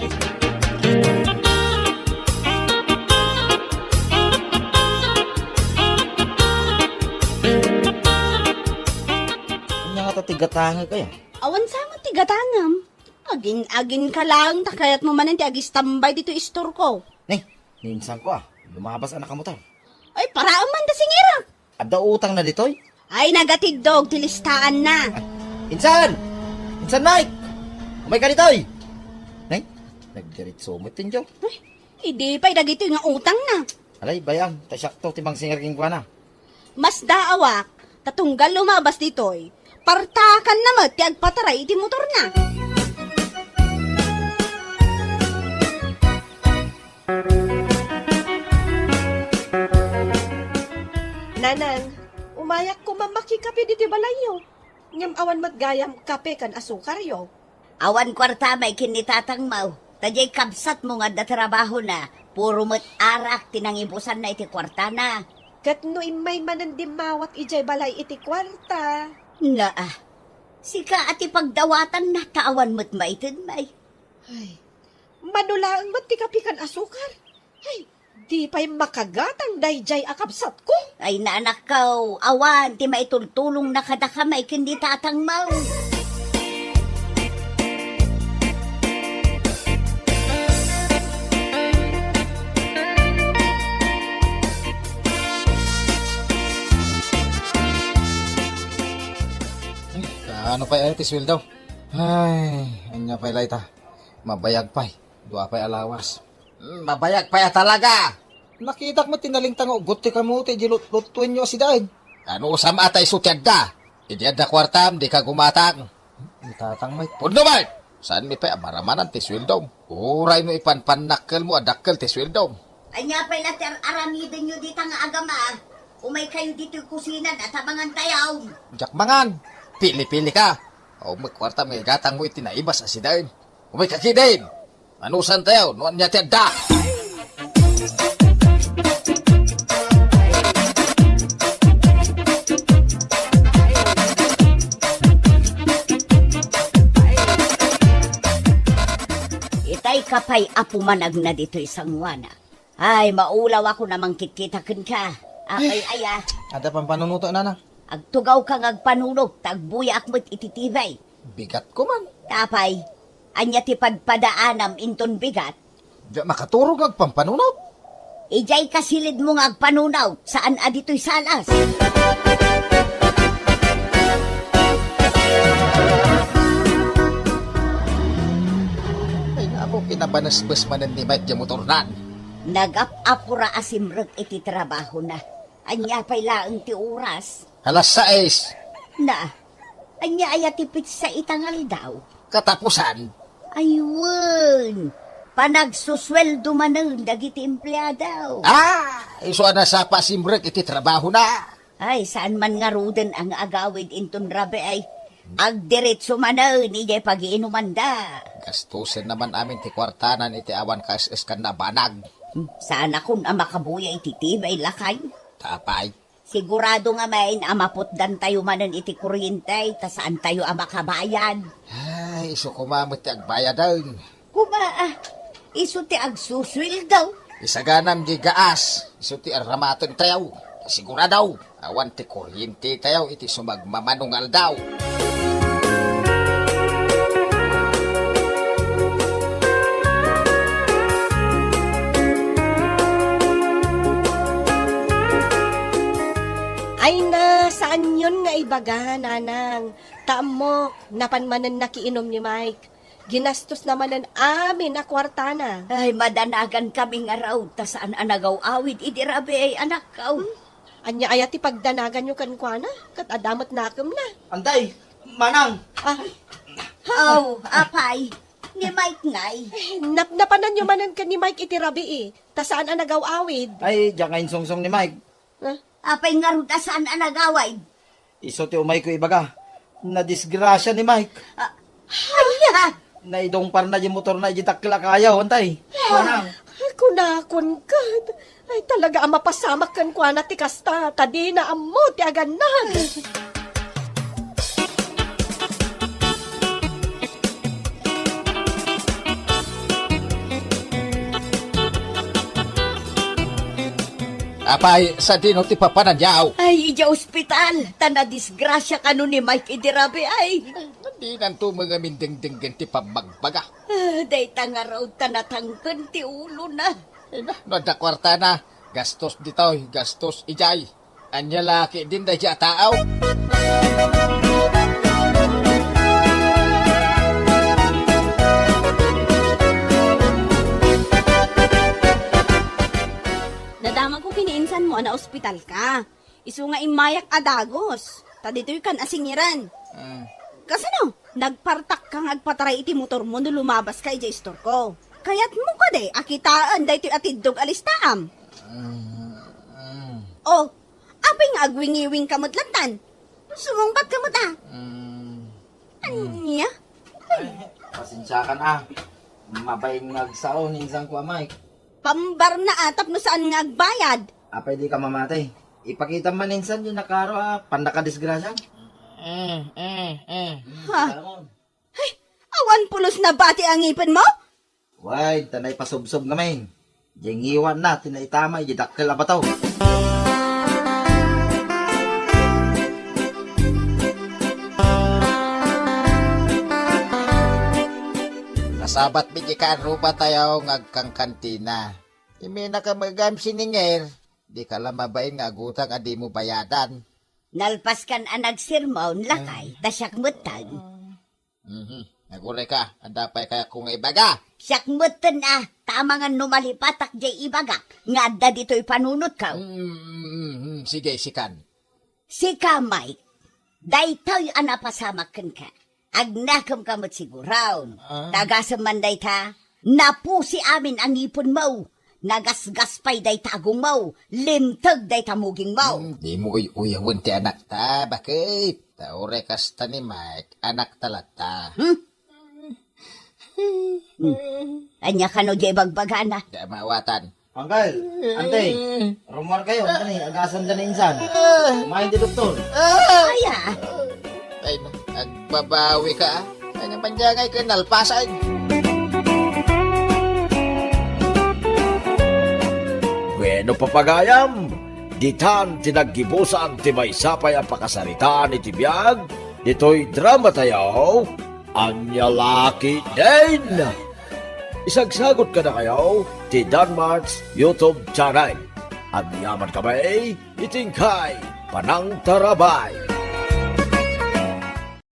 Ania ngata ti gatangek aya? Awan sa met ti gatangem. Agin-agin ka laeng ta kayatmo manen ti agistambay ditoy istorko. Ni, ni insan ko a, lumabas a nakamotor. Ay, paraem man da singira. Adda utang na ditoy? Ay, nagatiddog ti listaan na. Ay, insan! Insan Mike! Umay ka ditoy! Nay, nagdiritso met ti injo. Ay, idi pay dagitoy nga utang na. Alay, bayam, ta siakto ti mangsinger kenkuana. Mas daawak, ta tunggal lumabas ditoy, partakan na met ti agpataray iti motorna. Nanang, umayak koma makikape ditoy balayyo. Ngem awan met gayam kape ken asukaryo. Awan kuarta may ken ni tatangmo. Ta diay kabsatmo nga adda trabahona, puro met arak ti nangibusanna iti kuartana. Ket no immay manen dimmawat idiay balay iti kuarta. Naa, sika a ti pagdawatanna ta awan met maited may. Ay, mano laeng met ti kape ken asukar? Ay, di pay makagatang daydiay a kabsatko. Ay, naanakko, awan ti maitultulongna kadakami ken ni tatangmo. Ano pay aya ti sueldo? Ay, ania pay layta? Mabayag pay. Dua pay a lawas. Mm, mabayag pay a talaga! Nakitak met ti nalingta nga uggot ti kamote idiay lut-, luttuenyo a sidaen. Anusam a ta isu ti adda? Idi adda kuartam, dika gumatang. Itatang met. Pudno met! Saanmi pay a maramanan ti sueldom? Uray no ipanpannakkelmo a dakkel ti sueldom. Ania pay la ti ar-aramidenyo dita nga agama? Umaykayo ditoy kusina, ta mangantayo. Diak mangan. Pili-pilika. Awan met kuartam nga igatangmo iti naibas a sidaen. Umayka ketdin. Anusantayo no ania ti adda. Itay ka pay a pumanagna ditoy sangoana. Ay, maulawakon a mangkitkita kenka. Apay aya? Adda pampanunotek, nanang. Agtugawka nga agpanunot, ta agbuyaak met iti T V. Bigat ko man. Apay, ania ti padpadaanam inton bigat? Diak makaturog nga agpampanunot. Idiay kasilidmo nga agpanunot, saan a ditoy salas. Ay, naku, kinabanesbes manen ni Mike diay motornan. Nagap-apura a simrek iti trabahona. Ania pay laeng ti oras? Alas sais. Na, ania aya ti petsa ita nga aldaw? Katapusan. Ay, wen. Panagsusueldo manen dagiti empleado. Ah! Isu a nasapa a simrek iti trabahona. Ay, saan man ngaruden a nga agawid inton rabii ay agdiretso manen idiay pagiinumanda. Gastosen naman amin ti kuartanan iti awan kaes-eskanna a banag. Hmm, saanakon a makabuya iti T V, lakay. Apay. Sigurado ngamin a maputdantayo manen iti kuryente, ta saantayo a makabayad. Ay, isu koma met ti agbayaden. Koma, ah, isu ti agsusueldo. Isaganam diay gaas, isu ti aramatentayo. Sigurado, awan ti kuryentetayo iti sumagmamano nga aldaw. Ay na, saanyon nga ibaga, nanang. Ta ammok, napan manen nakiinom ni Mike. Ginastosna manen amin a kuartana. Ay, madanagankami ngarud, ta saan a nagaw-awid idi rabii ay anakko. Hmm? Ania aya ti pagdanaganyo kenkuana? Ket adda met nakemna. Antay, manang! Ah. Aw, apay, ni Mike ngay. Eh, napnapananyo manen ken ni Mike iti rabii, ta saan a nagaw-awid. Ay, diak nga insungsong ni Mike. Ah? Apay ngarud a saan a nagawid? Isu ti umayko ibaga. Nadisgrasia ni Mike. Ah, aya! Naidungparna diay motorna idiay dakkel a kayo, antay. Ah, manang. Kunakon ket, ay, talaga a mapasamak kenkuana ti kasta, ta dina ammo ti agannad. Apay, sadino ti papananyo? Ay, idiay ospital. Ta nadisgrasia kano ni Mike idi rabii ay. Ay, dinanto mangamin dengdenggen ti pammagbaga. Ah, dayta ngarud ta natangken ti ulona. Ay na, no adda kuartana, gastos ditoy, gastos idiay. Ania la ketdin daydiay a tao? Nadamagko ken ni insanmo a naospitalka. Isu nga immayak a dagus. Ta ditoy kan a singiran. Ah. Kasano? Nagpartakka nga agpataray iti motormo no lumabaska idiay istorko. Kayatmo kadi a kitaen daytoy a tiddog a listaam? Mm, mm. Oh, apay nga agwingiwingka met lattan? Sumungbatka met a. Mm. Ania? Ay, pasensiakan a. Mabain nga agsao ni insanko a Mike. Pambarna a tapno saan nga agbayad. Apay dika mamati? Ipakitam man insan diay nakaro a pannakadisgrasia. Mm, mm, mm. Ha? Ay, awan pulos nabati a ngipenmo? Way, ta naipasubsob ngamin. Diay ngiwatna ti naitama idiay dakkel a bato. Nasabatmi diay karrubatayo nga agkankantina. Iminaka met gayam sininger, dika la mabain nga agutang a dimo bayadan. Nalpaskan a nagsermon, lakay, ta siak metten. Mhm. Naguray ka, adda pay kayatko nga ibaga. Siak metten a, ta amangan no malipatak jay ibagak, nga adda ditoy panunotko. Mm, sige, sikan. Sika, Mike, daytoy a napasamak kenka. Agnakemka met siguron. Ah. Tagasem man dayta, napusi amin a ngipenmo. Nagasgas pay dayta agongmo, limteg dayta mugingmo. Hmm, dimo uy-uyawen ti anakta, baket? Ta uray kasta ni Mike, anakta latta. Hmm? Hmm. Ania kano jay bagbagana? Di maawatan. Uncle, Auntie, rummuar kayo, kani, agasanda ni insan. Kumain ti doktor. Aya. Ay, na, agbabawi ka, ah. Ay, napandiangay ka, nalpasan. Bueno, papagayam, ditan ti naggibusan ti maysa pay a pakasaritaan iti biag ditoy drama tayo, Ania La Ketdin. Isagsagut kadakayo ti Danmart's YouTube channel. Agyaman kami iti inkay panangtarabay.